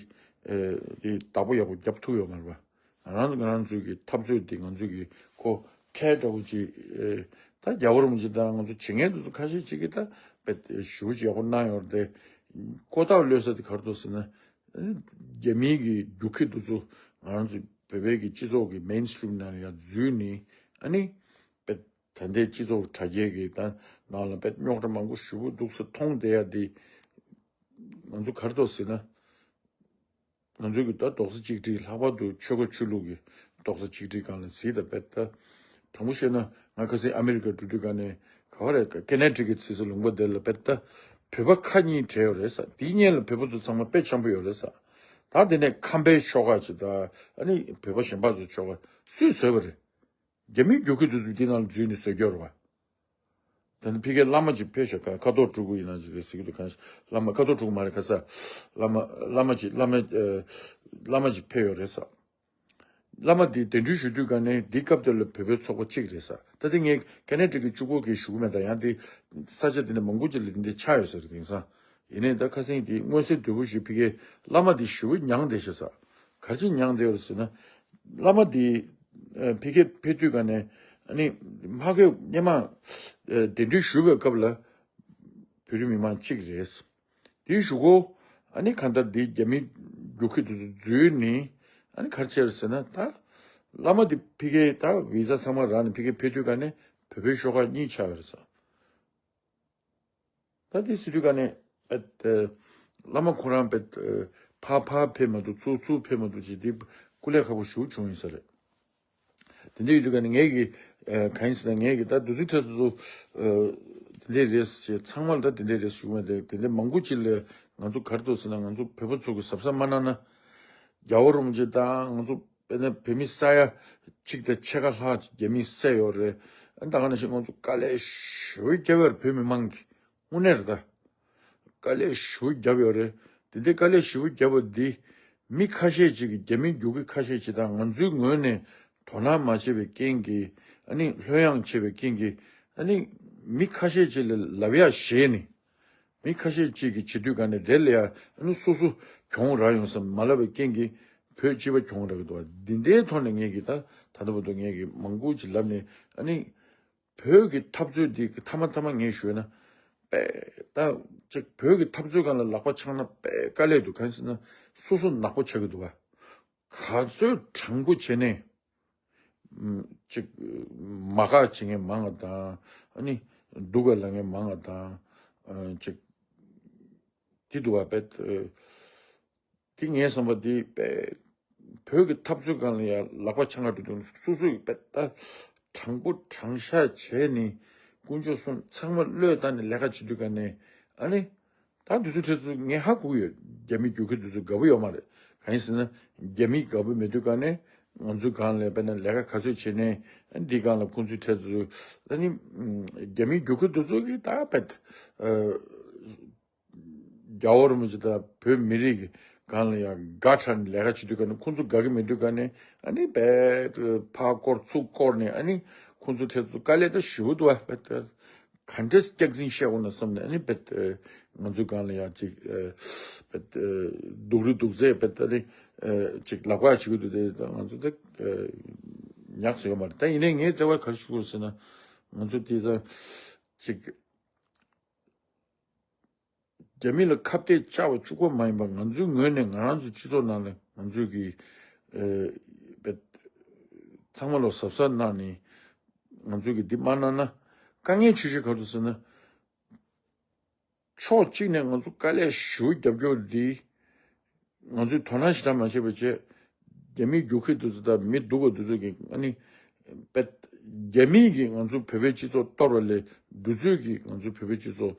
ཨེ་དེ་བདག་པོ་ཡག་པོ་རྒྱབ་ཐུབ་ཡོད་མ་རེད་པ། ང་རང་ཚོ་ང་རང་ཚོ་གི་འཐབ་རྩོད་དེ་ང་ཚོ་གི་ཁོ་ཁྲལ་འདྲ་བོ་ཅིག་ཨེ་ད་རྒྱལ་བ་རིན་པོ་ཆེ་དང་ང་ཚོ་བྱེད་མཁན་དེ་ཚོ་ཁ་ཤས་ཅིག་གིས་ད་དཔེ་ཞེ་པོ་ཅིག་ཡག་པོ་གནང་ཡོད་རེད་དེ། ཀོ་ཐག་ལོས་ས་དེ་ག་རེ་འདུག་ཟེར་ན། ཨ་ནི་རྒྱ་མིའི་གི་རྒྱུག་ཁྱི་དེ་ཚོ་ང་རང་ཚོ་བོད་པའི་གི་སྤྱི་ཚོགས་ཀྱི་མེན་སི་ཊི་རིམ་ནང་ལ་ཡར་འཛུལ་ནས། ཨ་ནི་དཔེ་ད་ལྟའི་སྤྱི་ཚོགས་དྲ་རྒྱའི་གི་ད་ནང་ལ་དཔེ་རྙོག་དྲ་མང་པོ་ཞེ་པོ་འདུག་ཟེར་མཐོང་བསྡད་ཡ་དེ། ང་ཚོ་ག་རེ་འདུག་ཟེར་ན། ང་ཚོ་གི་ད་རྡོག་རྩ་གཅིག་སྒྲིལ། ལྷག་པར་དུ་ཆོལ་ཁ་ཆོས་ལུགས་ཀྱི་རྡོག་རྩ་གཅིག་སྒྲིལ་སྒང་ལ་གཟིགས་དང་། དཔེ་ད་དྲང་པོ་བཤད་ན། ང་ཁ་སང་ཨ་མི་རི་ཀ་འགྲོ་དུས་ག་ནས་ག་བ་རེད། ཀེ་ན་ཌ་གི་ཚེ་སྲོག་ལུང་པ་དེ་ལ་དཔེ་ད་བོད་པ་ཁ་གཉིས་བྲལ་ཡོད་རེད་ཟེར། དེའི་སྔོན་ལ་བོད་པ་ཚོ་ཚང་མ་དཔེ་འཆམ་པོ་ཡོད་རེད་ཟེར། ད་དེ་ནས་ཁམས་པའི་ཆོལ་ཁ་ཅིག་དང་། ཨ་ནི་བོད་པ་གཞན་པ་ཚོ་ཆོལ་ཁ་སུས་བཟོས་པ་རེད། རྒྱ་མིའི་རྒྱུག་ཁྱི་དེ་ཚོ་དེ་ནང་ལ་འཛུལ་ནས་བཟོས་ཀྱི་ཡོད་རེད་པ། དེ་ནས་ཕ་གིར་བླ་མ་ཅིག་ཕེབས་ཤག་ཁ་ཐོར་སྤྲུལ་སྐུ་ཡིན་ན་ཅིག་རེད་ཟེར་གྱི་འདུག་གང་ཞིག་བླ་མ། ཁ་ཐོར་སྤྲུལ་སྐུ་མ་རེད། ཁ་ས་བླ་མ། བླ་མ་ཅིག་བླ་མ་ཨེ་བླ་མ་ཅིག་ཕེབས་ཡོད་རེད་ཟེར། བླ་མ་འདི་གདན་འདྲེན་ཞུ་དུས་ག་ནས་འདི་སྐབས་དེ་ལ་བོད་པའི་ཚོགས་པ་གཅིག་རེད་ཟེར། ད་དེ་ངས་ཀེ་ན་ཌ་གི་གཅིག་པོ་གིས་ཞུ་གི་མེད། ད་ཡང་དེ་ས་ཆ་དེ་འདྲ་མང་པོ་ཅིག་ལ་དེ་འདྲ་ཆགས་ཡོད་ས་རེད། དེང་སང་ཡིན་ནའི་ད་ཁ་སང་དེ་མངོན་གསལ་དོད་པོ་ཞིག་ཕ་གིའི་བླ་མ་དེ་ཞེ་པོ་མྱངས་བསྡད་ཤག་ཟེར། ག་རེ་བྱས་མྱངས་བསྡད་ཡོད་རེད་ཟེར་ན། བླ་མ་དེ་ཨ་ཕ་གིར་ཕེབས་དུས་ག་ནས། ཨ་ནི་ཕ་གིར་སྔོན་མ་ཨ་གདན་འདྲེན་ཞུ་བའི་སྐབས་ལ་བོད་རིགས་མི་མང་གཅིག་རེད། དེའི་གཞུག་གུ་ཨ་ནི་གང་ལྟར་དེ་རྒྱ་མི་རྒྱུག་ཁྱི་དེ་ཚོ་འཛུལ་ནས། ཨ་ནི་ག་རེ་བྱས་རེད་ཟེར་ན། ད་བླ་མ་དེ་ཕ་གིར་ད་བི་ཟ་ཚང་མ་རག་ནས་ཕ་གིར་ཕེབས་དུས་ག་ནས་བོད་པའི་ཤོག་ཁག་གཉིས་ཆགས་ཡོད་རེད་ཟེར། ད་དེ་ཟེར་དུས་ག་ནས་ཨ་བླ་མ་ཁོ་རང་དཔེ་ཕར་ཕར་ཕེབས་མ་ཐུབ། ཚུར་ཚུར་ཕེབས་མ་ཐུབ་ཅིག་དེ་སྐུ་ལས་ཁག་པོ་ཞེ་པོ་བྱུང་ཡོད་ས་རེད། དེ་འདྲ་ཡོད་དུས་ག་ནས་ངས་ཀྱིས་ཨ་གང་ཡིན་ཟེར་ན། ངས་ཀྱིས་ད་དུས་ཚོད་འཕྲལ་ཚོ་ཚོ་ཨ་དེ་འདྲས་རེད་ཟེར། ཚང་མ་ལ་ད་དེ་འདྲས་རེད་ཞུ་གི་མེད་དེ། དེ་འདྲས་མང་པོ་ཅིག་ལ་ང་ཚོ་ག་རེ་འདུག་ཟེར་ན། ང་ཚོ་བོད་པ་ཚོ་གིས་གཟབ་གཟབ་མ་གནང་ན། རྒྱལ་བ་རིན་པོ་ཆེ་དང་ང་ཚོ་དཔེར་ན་བོད་མི་ས་ཡ་གཅིག་དང་ཕྱེད་ཀ་ལྷག་ཅིག་རྒྱ་མིས་བསད་ཡོད་རེད། ཨ་ནི་ད་ག་ནང་བཞིན་ང་ཚོ་དཀའ་ལས་ཞེ་པོ་བརྒྱབ་ཡོད་རེད། བོད་མི་མང་གིས། དངོས་གནས་རེད་ད། དཀའ་ལས་ཞེ་པོ་བརྒྱབ་ཡོད་རེད། དེ་འདྲའི་དཀའ་ལས་ཞེ་པོ་བརྒྱབ་པ་འདི་མི་ཁ་ཤས་ཅིག་གིས། རྒྱ་མི་རྒྱུག་ཁྱི་ཁ་ཤས་ཅིག་དང་ང་ཚོའི་ངོས་ནས་དོ་སྣང་མ་བྱས་པའི་རྐྱེན་གྱིས། ཨ་ནི་ལྷོད་ཡངས་བྱས་པའི་རྐྱེན་གྱིས། ཨ་ནི་མི་ཁ་ཤས་ཅིག་ལ་ལབ་ཡག་བཞེས་ནས། མི་ཁ་ཤས་ཅིག་གིས་བྱེད་དུས་ག་ནས་དེ་ལ་ཡ། ཨ་ནི་སོ་སོ་གྱོང་རག་ཡོང་བསམ་མ་ལབ་པའི་རྐྱེན་གྱིས། བོད་སྤྱི་པ་གྱོང་རག་གི་འདུག་བ། འདི་འདྲའི་ཐོག་ནས་ངས་ཀྱིས་ད་ད་ལྟ་བར་དུ་ངས་ཀྱིས་མང་པོ་ཅིག་ལབ་ནས། ཨ་ནི་བོད་ཀྱི་འཐབ་རྩོད་འདི་མཐའ་མ་མཐའ་མ་ངས་ཞུས་ན། དཔེ་ད་ཅིག་བོད་ཀྱི་འཐབ་རྩོད་སྒང་ལ་ལག་པ་འཆང་ན་དཔེ་དཀའ་ལས་འདུག་གང་ཡིན་ཟེར་ན། སོ་སོ་ནག་པོ་ཆགས་ཀྱི་འདུག་བ། ག་ཚོད་དྲང་པོ་བྱས་ནས་ཅིག་མ་དགའ་བྱེད་མཁན་མང་བ་དང་། ཨ་ནི་སྡུག་ག་ལབ་མཁན་མང་བ་དང་། ཨ་ཅིག་དེ་འདུག་བ། དཔེ་དེ་ངའི་བསམ་པ་དེ་དཔེ་བོད་ཀྱི་འཐབ་རྩོད་སྒང་ལ་ཡ་ལག་པ་འཆང་ག་འགྲོ་དུས་སོ་སོ་ཡི་དཔེ་ད་དྲང་པོ་དྲང་བཞག་བྱས་ནས། དཀོན་མཆོག་གསུམ་ཚང་མ་བློས་བཏང་ནས་ལས་ཀ་བྱེད་དུས་ག་ནས། ཨ་ནི་ད་དུས་ཚོད་འཕྲལ་ཚོ་ངས་ཧ་གོ་གི་ཡོད། རྒྱ་མི་རྒྱུག་ཁྱི་དེ་ཚོ་དགའ་པོ་ཡོད་མ་རེད། གང་ཡིན་ཟེར་ན། རྒྱ་མི་དགའ་པོ་མེད་དུས་ག་ནས་ང་ཚོའི་སྒང་ལ་དཔེར་ན་ལས་ཀ་ག་ཚོད་བྱས་ནས། ཨ་འདི་སྒང་ལ་ཁོང་ཚོའི་འཕྲལ་ཚོ། ཨ་ནི་རྒྱ་མི་རྒྱུག་ཁྱི་དེ་ཚོ་གིས་ད་དཔེ་ཨ་རྒྱལ་བ་རིན་པོ་ཆེ་དང་བོད་མི་རིགས་ཀྱི་སྒང་ལ་ཡང་དགའ་དྲགས་ནས་ལས་ཀ་བྱེད་དུས་ག་ནས། ཁོང་ཚོ་དགའ་གི་མེད་དུས་ག་ནས། ཨ་ནི་དཔེ་ཕར་བསྐོར་ཚུར་བསྐོར་ནས། ཨ་ནི་ཁོང་ཚོའི་འཕྲལ་ཚོ་དཀའ་ལས་ད་ཞེ་པོ་འདུག་བ། དཔེ་ད་ག་འདྲས་སྐྱག་རྫུན་བཤད་དགོས་ན་བསམ་ནས། ཨ་ནི་དཔེ་ང་ཚོའི་སྒང་ལ་ཡང་ཅིག་དཔེ་སྡུག་རུས་སྡུག་ཚད་དཔེ་ད་ནི་ཅིག་ལབ་ཁ་བྱེད་ཀྱི་འདུག་དེ་ད་ང་ཚོ་ད་ཉག་ཚོ་ཡོད་མ་རེད། ད་ཡིན་ནའི་ངས་དེ་བ་ག་རེ་ཞུ་དགོས་ཟེར་ན། ང་ཚོ་དེ་ད་ཅིག་རྒྱ་མི་ལ་ཁ་གཏད་བཅག་པ་གཅིག་པོ་མ་ཡིན་པར། ང་ཚོའི་ངོས་ནས་ང་རང་ཚོའི་སྤྱི་ཚོགས་ནང་ལ་ང་ཚོའི་གི་ ཨེ་པད་ཚང་མ་ལོ་གཟབ་གཟབ་གནང་ནས་ང་ཚོ་གི་འདི་མ་གནང་ན་དཀའ་ངལ་ཆེ་ཤོས་ག་རེ་འདུག་ཟེར་ན། ཕྱོགས་གཅིག་ནས་ང་ཚོ་དཀའ་ལས་ཞེ་པོ་རྒྱབ་སྐྱོར་འདི་ང་ཚོས་དོ་སྣང་ཞེ་དྲག་མ་བྱས་པ་བྱས། རྒྱ་མིའི་རྒྱུག་ཁྱི་དེ་ཚོ་དང་མི་སྡུག་པ་དེ་ཚོ་གིས་ཨ་ནི་པད་རྒྱ་མིས་ཀྱིས་ང་ཚོ་བོད་པའི་སྤྱི་ཚོགས་གཏོར་བ་ལས་དེ་ཚོས་ཀྱིས་ང་ཚོ་བོད་པའི་སྤྱི་ཚོགས་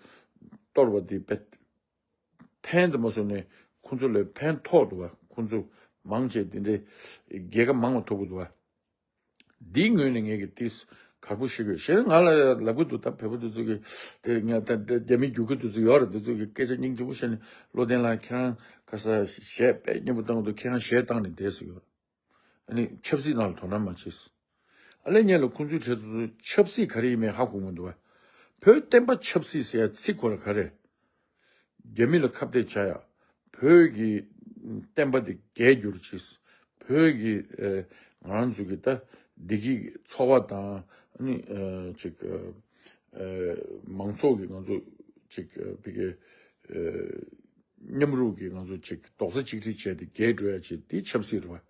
གཏོར་བ་འདི་པད་ཕན་དུ་མ་སོང་ནས་ཁོང་ཚོ་ལས་ཕན་ཐོགས་འདུག་བ། ཁོང་ཚོ་མང་ཆེ་འདི་འདྲའི་རྒྱལ་ཁ་མང་བ་ཐོབ་གི་འདུག་བ། འདིའི་ངོས་ནས་ངས་ཀྱི་ཏིས་གར་པོ་ཞིག་ཡོད། གཞན་ང་ལ་ལབ་གི་འདུག་ད་བོད་པ་དེ་ཚོ་གི་དེ་ང་ད་ད་རྒྱ་མི་རྒྱུག་གི་དེ་ཚོ་ཡོད་རེད། དེ་ཚོ་གི་སྐད་ཆ་སྙིང་རྗེ་པོ་བཤད་ནས། བློ་ལྡན་ལགས་ཁྱེད་རང་ག་ས་གཞས་དཔེ་སྙན་པོ་བཏང་འདུག་ཁྱེད་རང་གཞས་བཏང་ནས་བསྡད་ཟེར་གི་ཡོད་རེད། ཨ་ནི་ཆབ་སྲིད་ནང་ལ་དོ་སྣང་མ་བྱེད། ཨ་ལས་ཉེ་ལ་ཁོང་ཚོའི་གྲས་ཚོ་ཆབ་སྲིད་ག་རེ་ཡིན་མིན་ཧ་གོ་མི་འདུག་བ། བོད་བསྟན་པ་ཆབ་སྲིད་ཟེར་ཡ་ཚིག་ཁོ་ར་ག་རེ། རྒྱ་མི་ལ་ཁ་གཏད་བྱ་ཡ། བོད་ཀྱི་བསྟན་པ་འདི་རྒྱས་འགྱུར་བྱེད། བོད་ཀྱི་ཨེ་ང་རང་ཚོ་གི་ད་བདེ་སྐྱིད་འཚོ་བ་དང་ཨ་ནི་ཨེ་ཅིག་ཨེ་མང་ཚོགས་ཀྱི་ང་ཚོ་ཅིག་ཨེ་བི་ཀའི་ཨེ་མཉམ་རུབ་ཀྱི་ང་ཚོ་ཅིག་རྡོག་རྩ་གཅིག་སྒྲིལ་བྱས་ཏེ་རྒྱས་འགྲོ་ཡ་ཅིག་འདི་ཆབ་སྲིད་རེད་བ།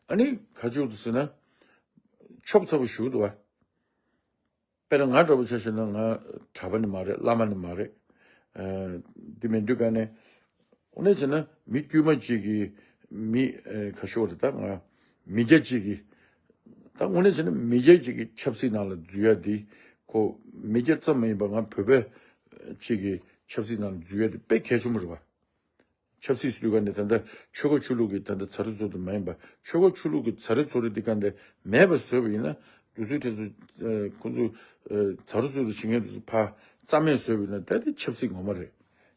ཨ་ནི་ག་ཅིག་འདུག་ཟེར་ན། ཆོབ་ཚ་པོ་ཞུ་འདུག་བ། དཔེར་ན་ང་འདྲ་པོ་ཆ་བཞག་ན་ང་གྲྭ་པ་ནི་མ་རེད། བླ་མ་ནི་མ་རེད། ཨ་འདི་མིན་དུས་ག་ནས་དངོས་གནས་བྱས་ན་མི་དཀྱུས་མ་གཅིག་གིས་མི་ཨ་ག་ཤོག་རེད། ད་ང་མི་སྐྱ་གཅིག་གིས་ད་དངོས་གནས་བྱས་ན་མི་སྐྱ་གཅིག་གིས་ཆབ་སྲིད་ནང་ལ་འཛུལ་ཡ་འདི་ཁོ་མི་སྐྱ་ཙམ་མ་ཡིན་པ་ང་བོད་པ་གཅིག་གིས་ཆབ་སྲིད་ནང་ལ་འཛུལ་ཡ་འདི་དཔེ་གལ་ཆེན་པོ་རེད་བ། ཆབ་སྲིད་ཟེར་དུས་ག་ནས་ད་ལྟ་ཆོལ་ཁ་ཆོས་ལུགས་ཀྱི་ད་ལྟ་ཚ་རུ་ཚོ་དུ་མ་ཡིན་པ། ཆོལ་ཁ་ཆོས་ལུགས་ཀྱི་ཚ་རུ་ཚོ་རུ་འདི་ག་འདི་མེད་པ་བཟོས་པ་ཡིན་ན། དུས་ཚོད་ཁྲི་ཚོ་ཁོ་ཚོ་ཚ་རུ་ཚོ་རུ་བྱེད་མཁན་དུ་ཕ་རྩ་མེད་བཟོས་པ་ཡིན་ན་ད་དེ་ཆབ་སྲིད་ངོ་མ་རེད།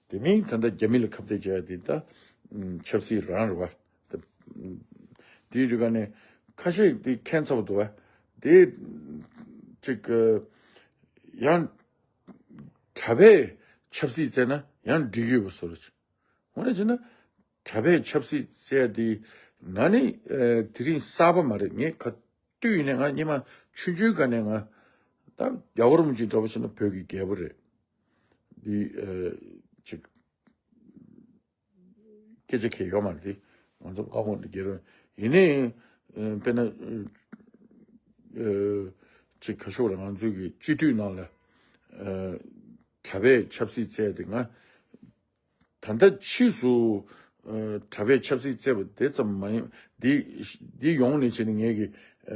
དེ་མིན་ད་ལྟ་རྒྱ་མི་ལ་ཁ་གཏད་བྱས་ཡ་དེ་ད་ཆབ་སྲིད་རང་རེད་བ། དེའི་དུས་ག་ནས་ཁ་ཤས་དེ་ཁྱད་མཚར་བ་འདུག་བ། དེ་ཅིག་ཡང་གྲྭ་པས་ཆབ་སྲིད་བཙལ་ན་ཡང་འགྲིག་ཡོད་པ་བཟོ་འདྲ་ཅིག་འོ་ན་བྱས་ན་གྲྭ་པས་ཆབ་སྲིད་བཙལ་དེ་ང་ནི་ཨ་དེ་རིང་གསར་པ་མ་རེད། ངས་ག་དུས་ཡིན་ནའི་ང་སྔོན་མ་ཆུང་ཆུང་སྒང་ནས་ང་ད་རྒྱལ་བ་རིན་པོ་ཆེ་འདྲ་པོ་བྱས་ན་བོད་ཀྱི་རྒྱལ་པོ་རེད། འདི་ཨ་ཅིག་སྐད་ཆ་གང་ཡོད་མ་རེད། ང་ཚོ་ང་ཁོང་འདི་རྒྱལ་རོ་ཡིན་ནའི་ཨ་དཔེར་ན་ཨ་ཅིག་ག་ཤོག་རེད། ང་ཚོའི་གི་སྤྱི་འཐུས་ནང་ལ་ཨ་གྲྭ་པས་ཆབ་སྲིད་བཙལ་དེ་ང་ད་ལྟ་ཕྱིས་སུ་ཨ་གྲྭ་པས་ཆབ་སྲིད་བཙལ་བ་དེ་ཙམ་མ་ཡིན། འདི་འདི་ཡོང་ནས་བྱས་ནས་ངས་ཀྱི་ཨ་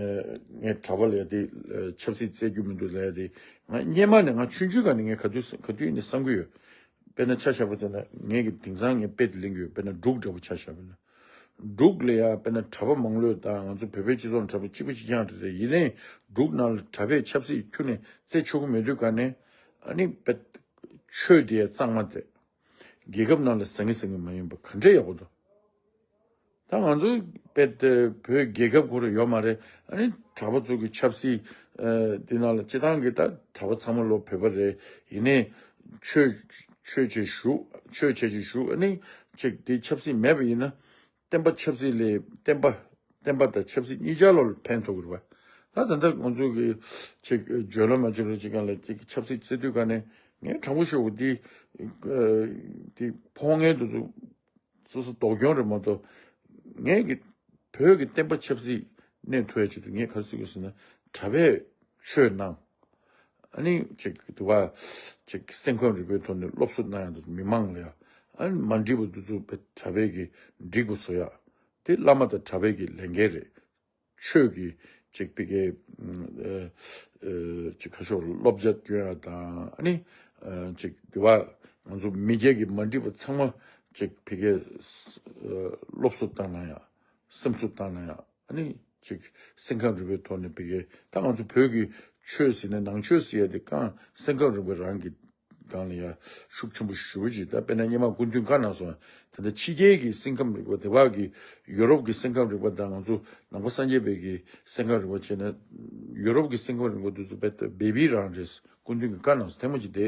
ངས་གྲྭ་པ་ལ་དེ་ཨ་ཆབ་སྲིད་བཙལ་རྒྱུ་མི་འདུག་ལབ་ཡ་དེ་ང་སྔོན་མ་ནས་ང་ཆུང་ཆུང་སྒང་ནས་ངས་ག་དུས་ག་དུས་ཡིན་ནའི་བསམ་གྱི་ཡོད། དཔེར་ན་ཆ་བཞག་པ་ཙམ་ན་ངས་ཀྱི་དེང་སང་ངས་དཔེ་དེ་ལེན་གྱི་ཡོད། དཔེར་ན་འབྲུག་འདྲ་པོ་ཆ་བཞག་པ་ན། འབྲུག་ལ་ཡ་དཔེར་ན་གྲྭ་པ་མང་ལོས་དང་ང་ཚོ་བོད་པའི་སྤྱི་ཚོགས་ནང་གྲྭ་པ་གཅིག་པ་གཅིག་རྐྱང་རེད་རེད། ཡིན་ནའི་འབྲུག་ནང་ལ་གྲྭ་པས་ཆབ་སྲིད་ཁྱོན་ནས་རྩེ་ཆོག་གི་མེད་དུས་ག་ནས་ཨ་ནི་དཔེ་ཆོས་དེ་ཡ་གཙང་མ་རེད། རྒྱལ་ཁབ་ནང་ལ་ཟང་ངེ་ཟིང་ངེ་མ་ཡིན་པ་ག་འདྲས་ཡག་པོ་འདུག་ད་ང་ཚོ་དཔེ་དེ་བོད་རྒྱལ་ཁབ་ཁོ་རང་ཡོད་མ་རེད། ཨ་ནི་གྲྭ་པ་ཚོ་གི་ཆབ་སྲིད་ཨ་དེ་ནང་ལ་སྤྱི་བཏང་གི་ད་གྲྭ་པ་ཚང་མ་ལོ་བོད་པ་རེད། ཡིན་ནའི་ཆོས་ཆོས་བྱེད་ཞུ་ཆོས་བྱེད་ཅིག་ཞུ། ཨ་ནི་ཅིག་དེ་ཆབ་སྲིད་མེད་པ་ཡིན་ན་བསྟན་པ་ཆབ་སྲིད་ལས་བསྟན་པ་བསྟན་པ་དང་ཆབ་སྲིད་གཉིས་ཆར་ལོ་ལ་ཕན་ཐོགས་ཀྱི་རེད་པ། ད་ད་ལྟ་ང་ཚོ་གི་ཅིག་བརྗོད་ལ་མ་བརྗོད་ལ་ཅིག་གང་ལ་ཅིག་ཆབ་སྲིད་བརྩི་དུས་ག་ནས་ངས་དྲང་པོ་ཤོད་དགོས། འདི་ཨ་འདི་ཕོགས་ངན་དུ་ཚོ་སོ་སོ་ལྡོག་སྐྱོན་རེད་མ་གཏོགས། ངས་ཀྱི་བོད་ཀྱི་བསྟན་པ་ཆབ་སྲིད་གནས་ཐུབ་ཡ་ཆེད་དུ་ངས་ག་རེ་བརྩི་དགོས་ཟེར་ན། གྲྭ་པས་ཆོས་གནང་། ཨ་ནི་ཅིག་དུ་བ་ཅིག་སེམས་ཁམས་རིག་པའི་ཐོག་ནས་སློབ་གསོ་གནང་ཡ་དང་མི་མང་ལ་ཡ། ཨ་ནི་མ་འགྲིག་པ་དུ་ཚོ་བས་གྲྭ་པས་ཀྱི་འགྲིག་པ་བཟོ་ཡ། དེ་བླ་མ་དང་གྲྭ་པས་ཀྱི་ལས་འགན་རེད། ཆོས་ཀྱི་ཅིག་ཕ་གི་ཨ་ཨ་ཅིག་ཁ་ཕྱོགས་སློབ་སྦྱོང་སྐྱོན་ཡ་དང་། ཨ་ནི་ཨ་ཅིག་དེ་བ་ང་ཚོ་མི་སྒེར་གྱི་མ་འགྲིག་པ་ཚང་མ་ཅིག་ཕ་གི་ཨ་སློབ་གསོ་བཏང་ན་ཡ། སེམས་གསོ་བཏང་ན་ཡང་ཨ་ནི་ཅིག་སེམས་ཁམས་རིག་པའི་ཐོག་ནས་ཕ་གི་ད་ང་ཚོ་བོད་ཀྱི་ཆོས་ཟེར་ན་ནང་ཆོས་ཟེར་ཡ་དེ་གང་སེམས་ཁམས་རིག་པ་རང་གི་སྒང་ལ་ཡ་ཤུགས་ཆེན་པོ་ཞེ་པོ་ཅིག་ད་དཔེར་ན་སྔོན་མ་སྐུ་མདུན་བཀའ་གནང་སོང་། ད་ལྟ་ཕྱི་རྒྱལ་གྱི་སེམས་ཁམས་རིག་པ་དེ་བ་གི་ཡུ་རོབ་ཀྱི་སེམས་ཁམས་རིག་པ་དང་ང་ཚོ་ནང་པ་སངས་རྒྱས་པའི་གི་སེམས་ཁམས་རིག་པ་བྱས་ན་ཡུ་རོབ་ཀྱི་སེམས་ཁམས་རིག་པ་དེ་ཚོ་དཔེ་བེ་བི་རང་རེད། སྐུ་མདུན་གྱི་བཀའ་གནང་སོང་ཐེངས་མ་ཅིག་དེ།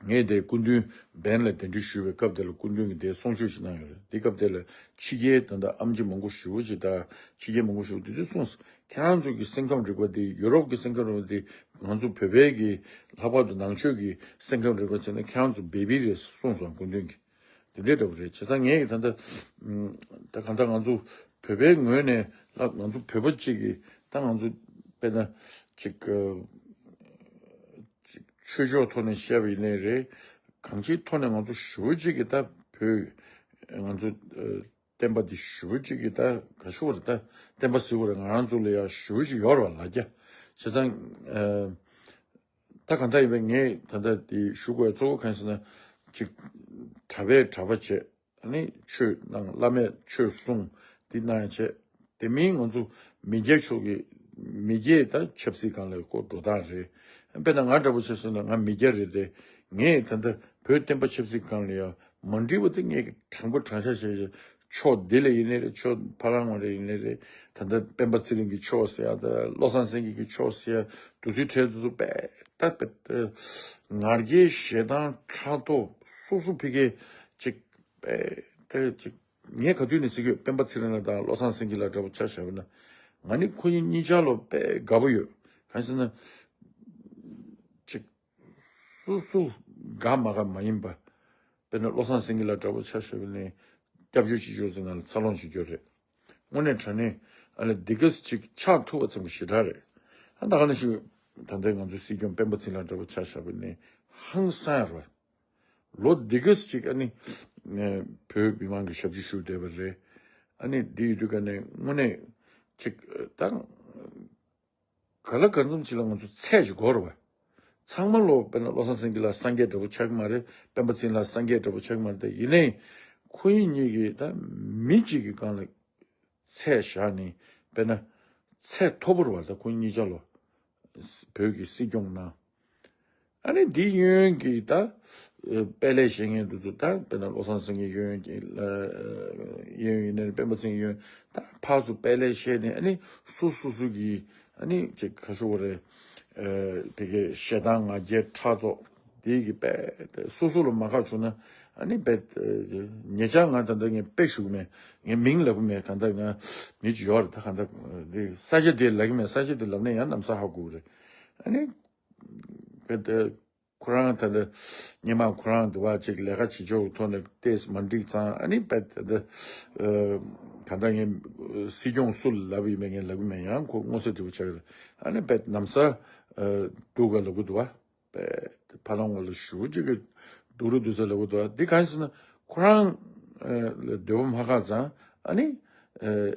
ངས་དེ་སྐུ་མདུན་བན་ལ་གདན་འདྲེན་ཞུས་པའི་སྐབས་དེ་ལ་སྐུ་མདུན་གྱིས་དེ་གསུང་ཆོས་ཤིག་གནང་ཡོད་རེད། དེ་སྐབས་དེ་ལ་ཕྱི་རྒྱལ་ད་ལྟ་ཨེམ་ཆི་མང་པོ་ཞེ་པོ་ཅིག་དང་ཕྱི་རྒྱལ་མང་པོ་ཞེ་པོ་དེ་ཚོས་གསུངས་སོང་། ཁྱེད་རང་ཚོ་གི་སེམས་ཁམས་རིག་པ་དེ་ཡུ་རོབ་ཀྱི་སེམས་ཁམས་རིག་པ་དེ་ང་ཚོ་བོད་པའི་གི་ལྷག་པར་དུ་ནང་ཆོས་ཀྱི་སེམས་ཁམས་རིག་པ་བྱས་ན་ཁྱེད་རང་ཚོ་བེ་བི་རེད་གསུངས་སོང་སྐུ་མདུན་གྱིས། དེ་འདྲའི་འདྲ་པོ་རེད། བྱས་ཙང་ངས་ད་ལྟ་ད་གང་ལྟར་ང་ཚོ་ བོད་པའི་ངོས་ནས་ལ་ང་ཚོ་བོད་པ་གཅིག་གིས་ད་ང་ཚོ་དཔེར་ན་ཅིག་ཨ་ཅིག་ཆོས་ཕྱོགས་ཐོག་ནས་བཤད་པ་ཡིན་ནའི་རེད། གང་ཅིའི་ཐོག་ནས་ང་ཚོ་ཞེ་པོ་ཅིག་གིས་ད་བོད་ང་ཚོ་ཨ་བསྟན་པ་འདི་ཞེ་པོ་ཅིག་གིས་ད་ག་ཞུ་བ་རེད། ད་བསྟན་པ་ཟེར་བ་རེད། ང་རང་ཚོ་ལ་ཡང་ཞེ་པོ་ཅིག་ཡོད་རེད་བ་ལ་རྒྱ། བྱས་ཙང་ཨ་ད་གང་ལྟར་ཡིན་པས་ངས་ད་ལྟ་འདི་ཞུ་དགོས་གཙོ་བོ་གང་ཡིན་ཟེར་ན། ཅིག་གྲྭ་པས་གྲྭ་པ་བྱས། ཨ་ནི་ཆོས་གནང་། བླ་མས་ཆོས་གསུངས། འདི་གནང་ཡ་བྱས། དེ་མིན་ང་ཚོ་མི་སྐྱ་ཕྱོགས་ཀྱི་མི་སྐྱའི་ད་ཆབ་སྲིད་སྒང་ལ་ཁོ་འགྲོ་སྟངས་རེད། དཔེར་ན་ང་འདྲ་པོ་བྱས་སོང་ན་ང་མི་སྐྱ་རེད་དེ། ངས་ད་ལྟ་བོད་བསྟན་པ་ཆབ་སྲིད་སྒང་ལ་ཡང་མ་འགྲིག་པ་དེ་ངས་དྲང་པོ་དྲང་བཞག་བྱས། ཕྱོགས་འདི་ལ་ཡིན་ནའི་རེད། ཕྱོགས་ཕ་རང་ངོ་རེ་ཡིན་ནའི་རེད། ད་ལྟ་སྤེན་པ་ཚེ་རིང་གི་ཕྱོགས་ཟེར་ཡ། ད་བློ་བཟང་སེང་གེ་གི་ཕྱོགས་ཟེར་ཡ། དུས་ཚོད་འཕྲལ་དུས་ཚོད་པས་ད་པས་ད་ང་རྒྱལ་ཞེ་སྡང་ཕྲག་དོག་སོ་སོ་ཕི་གེ་ཅིག་པས་ད་ཅིག་ངས་ག་དུས་ནས་ཟེར་གྱི་ཡོད། སྤེན་པ་ཚེ་རིང་ལགས་དང་བློ་བཟང་སེང་གེ་ལགས་འདྲ་པོ་ཆ་བཞག་པ་ན། ང་ནི་ཁོ་གཉིས་གཉིས་ཆ་ལོ་དཔེ་དགའ་པོ་ཡོད། གང་ཟེར་ན། ཅིག་སོ་སོ་དགའ་མ་དགའ་མ་ཡིན་པ། དཔེར་ན་བློ་བཟང་སེང་གེ་ལགས་འདྲ་པོ་ཆ་བཞག་པ་ནི་སྐྱབས་བཅོལ་སྤྱི་ཚོགས་ཟེར་ན་ལ་འཚར་ལོངས་བྱེད་རྒྱུ་རེད། དངོས་གནས་དྲང་གནས་ཨ་ལ་འདི་ག་ཅིག་ཆགས་ཐུབ་པ་ཙམ་ཞེ་དྲག་རེད། ཨ་ད་ག་ནང་བཞིན་ད་ལྟའི་ང་ཚོའི་སྲིད་སྐྱོང་སྤེན་པ་ཚེ་རིང་ལགས་འདྲ་པོ་ཆ་བཞག་པ་ནི་ཧང་སང་ཡ་རེད། ལོ་འདི་ག་ཅིག་ཨ་ནི་ཨ་བོད་མི་མང་གི་ཞབས་ཕྱི་ཞུ་བསྡད་པ་རེད། ཨ་ནི་འདི་ཡོད་དུས་ཀ་ནས་དངོས་གནས་ཅིག་ད་ག་ལ་གང་འཚམ་ཅིག་ལ་ང་ཚོ་ཚད་ཅིག་དགོས་རེད་བ། ཚང་མ་ལོ་དཔེར་ན་བློ་བཟང་སེང་གེ་ལགས་སངས་རྒྱས་འདྲ་པོ་ཆགས་ཀྱི་མ་རེད། སྤེན་པ་ཚེ་རིང་ལགས་སངས་རྒྱས་འདྲ་པོ་ཆགས་ཀྱི་མ་རེད། དེ་ཡིན་ནའི་ཁོ་གཉིས་གཉིས་ཀྱིས་ད་མི་གཅིག་གི་སྒང་ལ་ཚད་བཞག་ནས་དཔེར་ན་ཚད་མཐོ་པོ་རེད་བ། ད་ཁོ་གཉིས་ཆ་ལོ་བོད་ཀྱི་སྲིད་སྐྱོང་གནང་། ཨ་ནི་འདི་གཡས་གཡོན་གྱི་ད་ཨ་དཔལ་ལས་བཤད་མཁན་དེ་ཚོ། ད་དཔེར་ན་བློ་བཟང་སེང་གེ་གཡས་གཡོན་གྱི་ཨ་གཡས་གཡོན་ཡིན་ནའི་སྤེན་པ་ཚེ་རིང་གཡས་གཡོན། ད་ཕར་ཚུར་དཔལ་ལས་བཤད་ནས་ཨ་ནི་སོ་སོ་སོ་གི་ཨ་ནི་ཅིག་ག་ཞུ་དགོས་རེད། ཨ་དེ་གའི་ཞེ་སྡང་ང་རྒྱལ་ཕྲག་དོག་དེ་གི་དཔེ་དེ་སོ་སོ་ལ་མ་ཁག་བྱུང་ན་ཨ་ནི་དཔེ་ཨ་ཉེ་ཆར་ང་ད་ལྟ་ངས་དཔེ་ཞུ་གི་མེད། ངས་མིང་ལབ་གི་མེད། གང་ལྟར་ང་མི་ཅིག་ཡོད་རེད། ད་གང་ལྟར་དེ་ས་ཆ་དེ་ལབ་གི་མེད། ས་ཆ་དེ་ལབ་ན་ཡང་གནམ་ས་ཧ་གོ་གི་རེད། ཨ་ནི་དཔེ་དེ་ཁོ་རང་ད་ལྟ་སྔོན་མ་ཁོ་རང་དུ་བ་ཅིག་ལས་ཀ་བྱེད་ཕྱོགས་ཐོག་ནས་ཏོག་ཙམ་མ་འགྲིག་ཙང་། ཨ་ནི་དཔེ་ད་ལྟ་ཨ་གང་ལྟར་ངས་སྲིད་སྐྱོང་སུ་ལ་ལབ་ཡིན་མིན་ངས་ལབ་གི་མེད། ཡང་ཁོ་མངོན་གསལ་དོད་པོ་ཆགས་ཀྱི་རེད། ཨ་ནི་དཔེ་གནམ་ས་ཨ་སྡུག་ག་ལབ་གི་འདུག་བ། དཔེ་ཕ་ལང་བ་ལ་ཞུ་ཅིག་གི་སྡུག་རུ་འདུག་ས་ལབ་གི་འདུག་བ། འདི་གང་ཡིན་ཟེར་ན་ཁོ་རང་ཨ་ལ་འདོད་པ་མ་ཁག་ཙང་། ཨ་ནི་ཨ་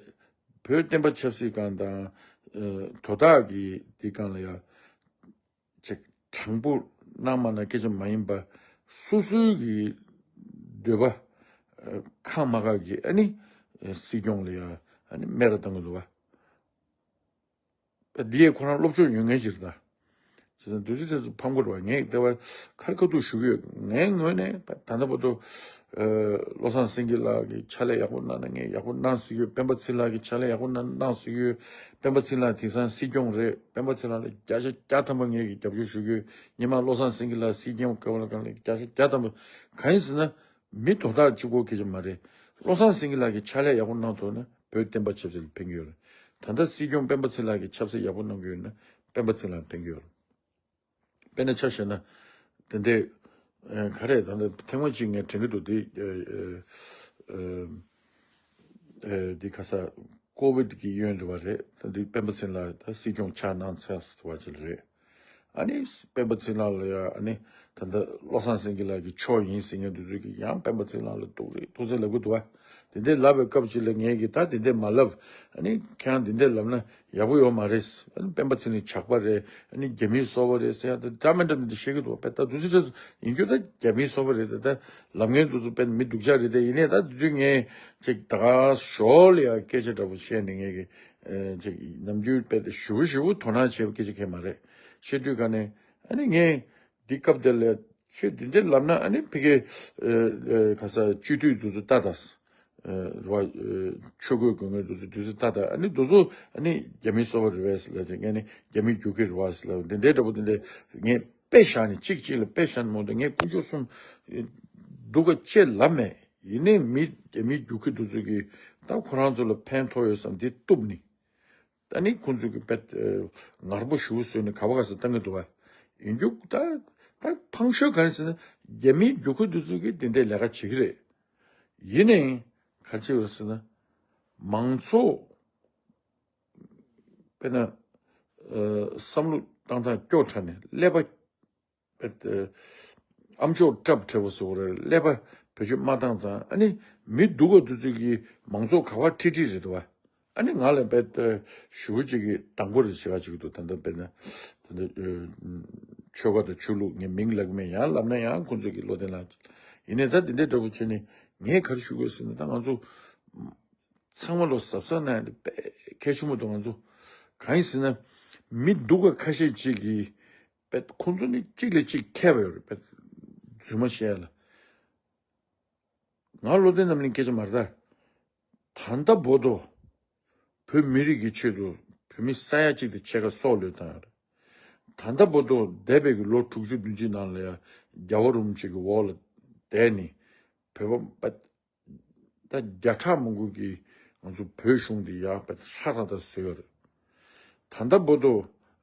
བོད་བསྟན་པ་ཆབ་སྲིད་སྒང་དང་ཨ་དོ་བདག་གི་འདི་སྒང་ལ་ཡ་ཅིག་དྲང་པོ་གནང་མ་གནང་སྐད་ཆ་མ་ཡིན་པ། སོ་སོའི་གི་འདོད་པ་ཨ་ཁག་མ་ཁག་གི་ཨ་ནི་ཨ་སྲིད་སྐྱོང་ལ་ཡ་ཨ་ནི་སྨད་ར་བཏང་གི་འདུག་བ། འདི་ཡས་ཁོ་རང་སློབ་སྦྱོང་ཡོད་མཁན་ཅིག་རེད་ད། བྱས་ཙང་དུས་ཚོད་ཚོད་ཕམ་གི་རེད་བ། ངས་ལྟེ་བ་ཁ་རི་ཁ་ཐུག་ཞུ་གི་ཡོད། ངའི་ངོས་ནས་ད་ལྟ་བར་དུ་ཨ་བློ་བཟང་སེང་གེ་ལགས་ཀྱིས་ཕྱག་ལས་ཡག་པོ་གནང་ན་ངས་ཡག་པོ་གནང་ཟེར་གྱི་ཡོད། སྤེན་པ་ཚེ་ལགས་ཀྱིས་ཕྱག་ལས་ཡག་པོ་གནང་གནང་ཟེར་གྱི་ཡོད། སྤེན་པ་ཚེ་ལགས་དེང་སང་སྲིད་སྐྱོང་རེད། སྤེན་པ་ཚེ་ལགས་ལ་བརྒྱ་ཆ་བརྒྱ་ཐམ་པ་ངས་ཀྱིས་རྒྱབ་སྐྱོར་ཞུ་གི་ཡོད། སྔོན་མ་བློ་བཟང་སེང་གེ་ལགས་སྲིད་སྐྱོང་སྐབས་ལ་གང་ལ་བརྒྱ་ཆ་བརྒྱ་ཐམ་པ། གང་ཡིན་ཟེར་ན། མི་དོ་བདག་གཅིག་པོ་སྐད་ཆ་མ་རེད། བློ་བཟང་སེང་གེ་ལགས་ཀྱིས་ཕྱག་ལས་ཡག་པོ་གནང་ཐུབ་ན་བོད་བསྟན་པ་ཆབ་སྲིད་ལ་ཕན་གྱི་ཡོད་རེད། ད་ལྟ་སྲིད་སྐྱོང་སྤེན་པ་ཚེ་ལགས་ཀྱིས་ཆབ་སྲིད་ཡག་པོ་གནང་གི་ཡོད་ན་སྤེན་པ་ཚེ་ལགས་ཕན་གྱི་ཡོད་རེད། དཔེར་ན་ཆ་བཞག་ན། དེ་འདྲའི་ཨ་ག་རེ་ད་ལྟ་ཐེངས་མ་གཅིག་ངས་དྲན་གྱི་འདུག་དེ་ཨ་ཨ་ཨ་འདི་ཁ་ས་ཀོ་བིད་ཀྱི་གཡོན་དུ་བ་རེད། ད་འདི་སྤེན་པ་ཚེ་ལགས་ད་སྲིད་སྐྱོང་ཕྱག་གནང་ཚར་བ་ཅིག་རེད། ཨ་ནི་སྤེན་པ་ཚེ་ལགས་ལ་ཡ་ཨ་ནི་ད་ལྟ་བློ་བཟང་སེང་གེ་ལགས་ཀྱི་ཕྱོགས་ཡིན་ཟེར་མཁན་དེ་ཚོ་གིས་ཡང་སྤེན་པ་ཚེ་ལགས་ལ་གཏུག་རེས་གཏུག་རྩལ་ལབ་གི་འདུག་བ། དེ་འདྲའི་ལབ་པའི་སྐབས་ཅིག་ལ་ངས་ཀྱིས་ད་དེ་འདྲས་མ་ལབ། ཨ་ནི་ཁྱེད་རང་དེ་འདྲས་ལབ་ན་ཡག་པོ་ཡོད་མ་རེད། ཨ་ནི་སྤེན་པ་ཚེ་རིང་ཇག་པ་རེད། ཨ་ནི་རྒྱ་མིའི་སོ་པ་རེད་ཟེར་ཡ་ད་འདྲ་མི་འདྲ་འདི་འདྲ་བཤད་གི་འདུག་བ། དཔེ་ད་དུས་ཚོད་ཡིན་རྒྱུ་ད་རྒྱ་མིའི་སོ་པ་རེད། ད་ད་ལབ་མཁན་དེ་ཚོ་དཔེ་མི་སྡུག་ཅག་རེད། དེ་ཡིན་ནའི་ད་དེ་དུས་ངས་ཅིག་ད་ག་ཞོར་ལ་ཡ་སྐད་ཆ་འདྲ་པོ་བཤད་ནས་ངས་ཀྱི་ཨ་ཅིག་ནམ་རྒྱུན་དཔེ་ད་ཞེ་པོ་ཞེ་པོ་དོ་སྣང་བྱས་པ་སྐད་ཆ་གང་ཡང་མ་རེད། བཤད་དུས་ག་ནས་ཨ་ནི་ངས་འདི་སྐབས་དེ་ལ་ཁྱོད་འདི་འདྲ་ལབ་ན་ཨ་ནི་ཕ་གི་ཨ་ཨ་ག་ས་སྤྱི་འཐུས་དེ་ཚོ་ལྟ་ད། ཨ་རེད་བ། ཨ་ཆོས་གོས་གོན་མཁན་དེ་ཚོ་དེ་ཚོ་ལྟ་ད། ཨ་ནི་དེ་ཚོ་ཨ་ནི་རྒྱ་མིའི་སོ་པ་རེད་པས་ལབ་ཅིག་ངས་ནི་རྒྱ་མིའི་རྒྱུག་ཁྱི་རེད་པས་ལབ། འདི་འདྲའི་འདྲ་པོ་འདི་འདྲ་ངས་དཔེ་བཞག་ནས་གཅིག་གཅིག་ལ་དཔེ་བཞག་ནས་མོ་འདི་ངས་དཀོན་མཆོག་གསུམ་སྡུག་ག་ཅེས་ལབ་མེད། ཡིན་ནའི་མི་རྒྱ་མིའི་རྒྱུག་ཁྱི་དེ་ཚོ་གིས་ད་ཁོ་རང་ཚོ་ལ་ཕན་ཐོགས་ཡོད་བསམ་འདི་གཏུབ་ནི། ད་ནི་ཁོང་ཚོ་གི་དཔེ་ངར་པོ་ཞུ་བཟོས་ནས་ག་བ་ག་ས་བཏང་གི་འདུག་བ། ཡིན་རྒྱུ་ད་ད་ཕངས་ཤོས་ག་རེ་ཟེར་ན་རྒྱ་མིའི་རྒྱུག་ཁྱི་དེ་ཚོ་གིས་དེ་འདྲའི་ལས་ཀ་བྱེད་ཀྱི་རེད། ཡིན་ནའི་ག་ཅི་ཡོད་ཟེར་ན། མང་ཚོགས་དཔེར་ན་བསམ་བློ་བཏང་སྟངས་སྐྱོ་དྲགས་ནས་ཀླད་པ་ཨམ་ཅོག་ཀྲབ་བྲལ་བ་བཟོ་གི་རེད། ཀླད་པ་བེད་སྤྱོད་མ་བཏང་ཙང་ཨ་ནི་མི་སྡུག་ག་འདུག་ཚོད་ཀྱི་མང་ཚོགས་ག་བ་ཁྲིད་ཁྲིད་རེད་འདུག་བ། ཨ་ནི་ང་ལ་བེད་ཞུ་བོ་ཅིག་གི་དང་པོ་རེད་བྱེད་ག་ཅིག་འདུག་ད་ལྟ་དཔེར་ན་ད་ལྟ་ཆོལ་ཁ་དང་ཆོས་ལུགས་ངས་མིང་ལབ་གི་མེད། ཡང་ལབ་ན་ཡང་ཁོང་ཚོས་ཀྱི་བློ་བདེ་ལ་ཡིན་ནའི་ད་འདི་འདྲའི་འདྲ་བོ་བྱས་ནས་ངས་ག་རེ་ཞུ་དགོས་ཟེར་ན་ད་ང་ཚོ་ཚང་མ་ལོ་གཟབ་གཟབ་གནང་ཡ་དེ་དཔེ་གལ་ཆེན་པོ་འདུག་ང་ཚོ་གང་ཡིན་ཟེར་ན་མི་སྡུག་ག་ཁ་ཤས་ཅིག་གིས་དཔེ་ཁོང་ཚོ་ནི་གཅིག་ལས་གཅིག་མཁས་པ་ཡོད་རེད། དཔེ་རྫུན་མ་བཤད་ཡ་ལ། ང་བློ་བདེ་རྣམ་གླིང་སྐད་ཆ་མ་རེད་ད། ད་ལྟ་བར་དུ་བོད་མི་རིགས་ཀྱི་ཆེད་དུ་བོད་མི་ས་ཡ་གཅིག་དང་ཕྱེད་ཀ་སྲོག་བློས་བཏང་ཡོད་རེད། ད་ལྟ་བར་དུ་འདས་པའི་གི་ལོ་དྲུག་ཅུ་བདུན་ཅུའི་ནང་ལ་ཡ་རྒྱལ་བ་རིན་པོ་ཆེ་གི་འོག་ལ་བསྡད་ནས་བོད་པ་ད་བརྒྱ་ཕྲག་མང་པོ་གིས་ང་ཚོ་བོད་གཞུང་འདི་ཡར་དཔེ་ཧྲག་ཧྲག་ད་བཟོས་ཡོད་རེད། ད་ལྟ་བར་དུ་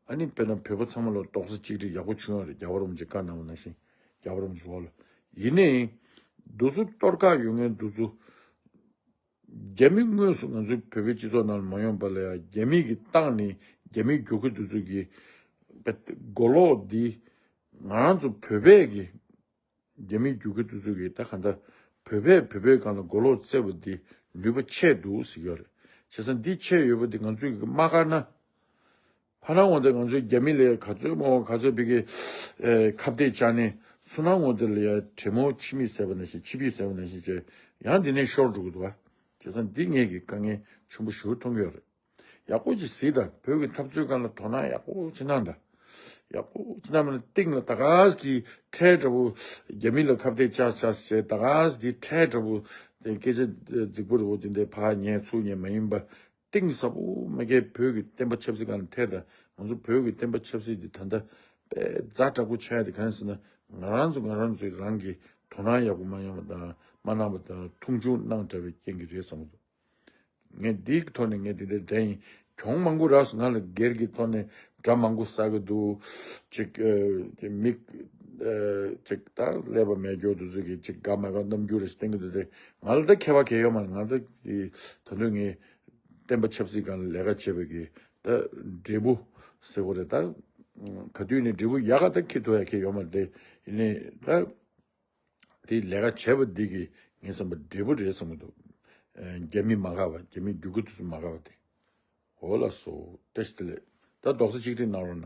ཨ་ནི་དཔེར་ན་བོད་པ་ཚང་མ་ལ་རྡོག་རྩ་གཅིག་སྒྲིལ་ཡག་པོ་བྱུང་ཡོད་རེད། རྒྱལ་བ་རིན་པོ་ཆེ་བཀའ་གནང་བ་ནང་བཞིན་རྒྱལ་བ་རིན་པོ་ཆེ་འོག་ལ་ཡིན་ནའི་འདུ་ཚོ་གཏོར་བཀག་ཡོད་མཁན་འདུ་ཚོ་རྒྱ་མི་དངོས་སུ་ང་ཚོའི་བོད་པའི་སྤྱི་ཚོགས་ནང་ལ་མ་ཡོང་པ་ལ་ཡང་རྒྱ་མི་གིས་བཏང་ནས་རྒྱ་མིའི་རྒྱུག་ཁྱི་འདུ་ཚོ་གིས་དཔེ་མགོ་ལོག་འདི་ང་རང་ཚོ་བོད་པས་ཀྱི་རྒྱ་མིའི་རྒྱུག་ཁྱི་དེ་ཚོ་གིས་ད་ག་འདྲ་བོད་པས་བོད་པའི་སྒང་ལ་མགོ་ལོག་བཙལ་བ་འདི་ནུས་པ་ཆེ་འདུག་ཟེར་གྱི་ཡོད་རེད། བྱས་ཙང་འདི་ཆེ་ཡོད་པ་འདི་ང་ཚོས་ཀྱི་མ་བཀག་ན། ཕ་ནང་འོང་དེ་ང་ཚོའི་རྒྱ་མི་ལ་ག་ཚོད་མོ་ག་ཚོད་བི་གི་ཁ་གཏད་བཅག་ནས་སུ་ནང་འོང་དེ་ལ་ཡ་དྲེད་མོ་ཕྱི་མིག་ཟེར་བ་ནང་བཞིན་ཕྱི་པིག་ཟེར་བ་ནང་བཞིན་བྱས་ཡང་འདི་ནས་ཤོར་འགྲོ་གི་འདུག་བ། བྱས་ཙང་འདི་ངས་ཀྱི་དཀའ་ངལ་ཆེན་པོ་ཞེ་པོ་མཐོང་གི་ཡོད་རེད། ཡག་པོ་ཅིག་གཟིགས་དང་། བོད་ཀྱི་འཐབ་རྩོད་སྒང་ལ་དོ་སྣང་ཡག་པོ་ཅིག་གནང་དང་། ཡག་པོ་ཅིག་གནང་མ་ན་སྟེང་ལ་ད་ག་ཟེ་གི་ཁྲལ་འདྲ་པོ་རྒྱ་མི་ལ་ཁ་གཏད་བཅག་བཅག་བྱས་ད་ག་ཟེ་དེ་ཁྲལ་འདྲ་པོ་དེ་སྐད་ཆ་རྫིག་པོ་རེད་པོ་དེ་འདྲ་ཕར་ཉན་ཚུར་ཉན་མ་ཡིན་པ། གཏིང་ཟབ་པོ་མ་གིའི་བོད་ཀྱི་བསྟན་པ་ཆབ་སྲིད་སྒང་ལ་ཐད་ད། ང་ཚོ་བོད་ཀྱི་བསྟན་པ་ཆབ་སྲིད་འདི་ད་ལྟ་དཔེ་ཛ་དྲག་པོ་ཆགས་ཡ་དེ་གང་ཡིན་ཟེར་ན་ང་རང་ཚོ་ང་རང་ཚོའི་རང་གི་དོ་སྣང་ཡག་པོ་མ་ཡོང་བ་དང་མ་གནང་བ་དང་མཐོང་ཆུང་གནང་དྲགས་པའི་རྐྱེན་གྱིས་རེད་བསམ་གྱི་འདུག་ངས་འདིའི་ཐོག་ནས་ངས་འདི་འདྲའི་འདྲ་ཡིན། གྱོང་མང་པོ་རག་སོང་། ང་ལ་སྒེར་གྱི་ཐོག་ནས་དགྲ་མང་པོ་བསགས་ཀྱི་འདུག་ཅིག་ཨ་ཅིག་མིག་ཨ་ཅིག་ད་ཀླད་པ་མེད་སྐྱོ་དེ་ཚོ་གིས་ཅིག་དགའ་མ་དགའ་རྣམ་འགྱུར་རེ་ཞིག་བསྟན་གྱི་འདུག་སྟེ། ང་ལ་ད་ཁྱད་པར་གང་ཡང་ཡོད་མ་རེད། ང་ད་ད་དུང་ངས་བསྟན་པ་ཆབ་སྲིད་སྒང་ལ་ལས་ཀ་བྱེད་པའི་གི་ད་འབྲས་བུ་ཟེར་བ་རེད། ད་ག་དུས་ནས་འབྲས་བུ་ཡག་ག་ད་འཁྱེར་ཐུབ་ཡ་གང་ཡང་ཡོད་མ་རེད་དེ། ཡིན་ནའི་ད་དེ་ལས་ཀ་བྱས་པ་འདི་གིས་ངས་བསམ་པ་འབྲས་བུ་རེད་བསམ་གྱི་འདུག་ཨ་རྒྱ་མི་མ་དགའ་བ། རྒྱ་མི་རྒྱུག་ཁྱི་དེ་ཚོ་མ་དགའ་བ་དེ། འོ་ལགས་སོ། བཀྲ་ཤིས་བདེ་ལེགས། ད་རྡོག་རྩ་གཅིག་སྒྲིལ་གནང་རོགས་གནང་།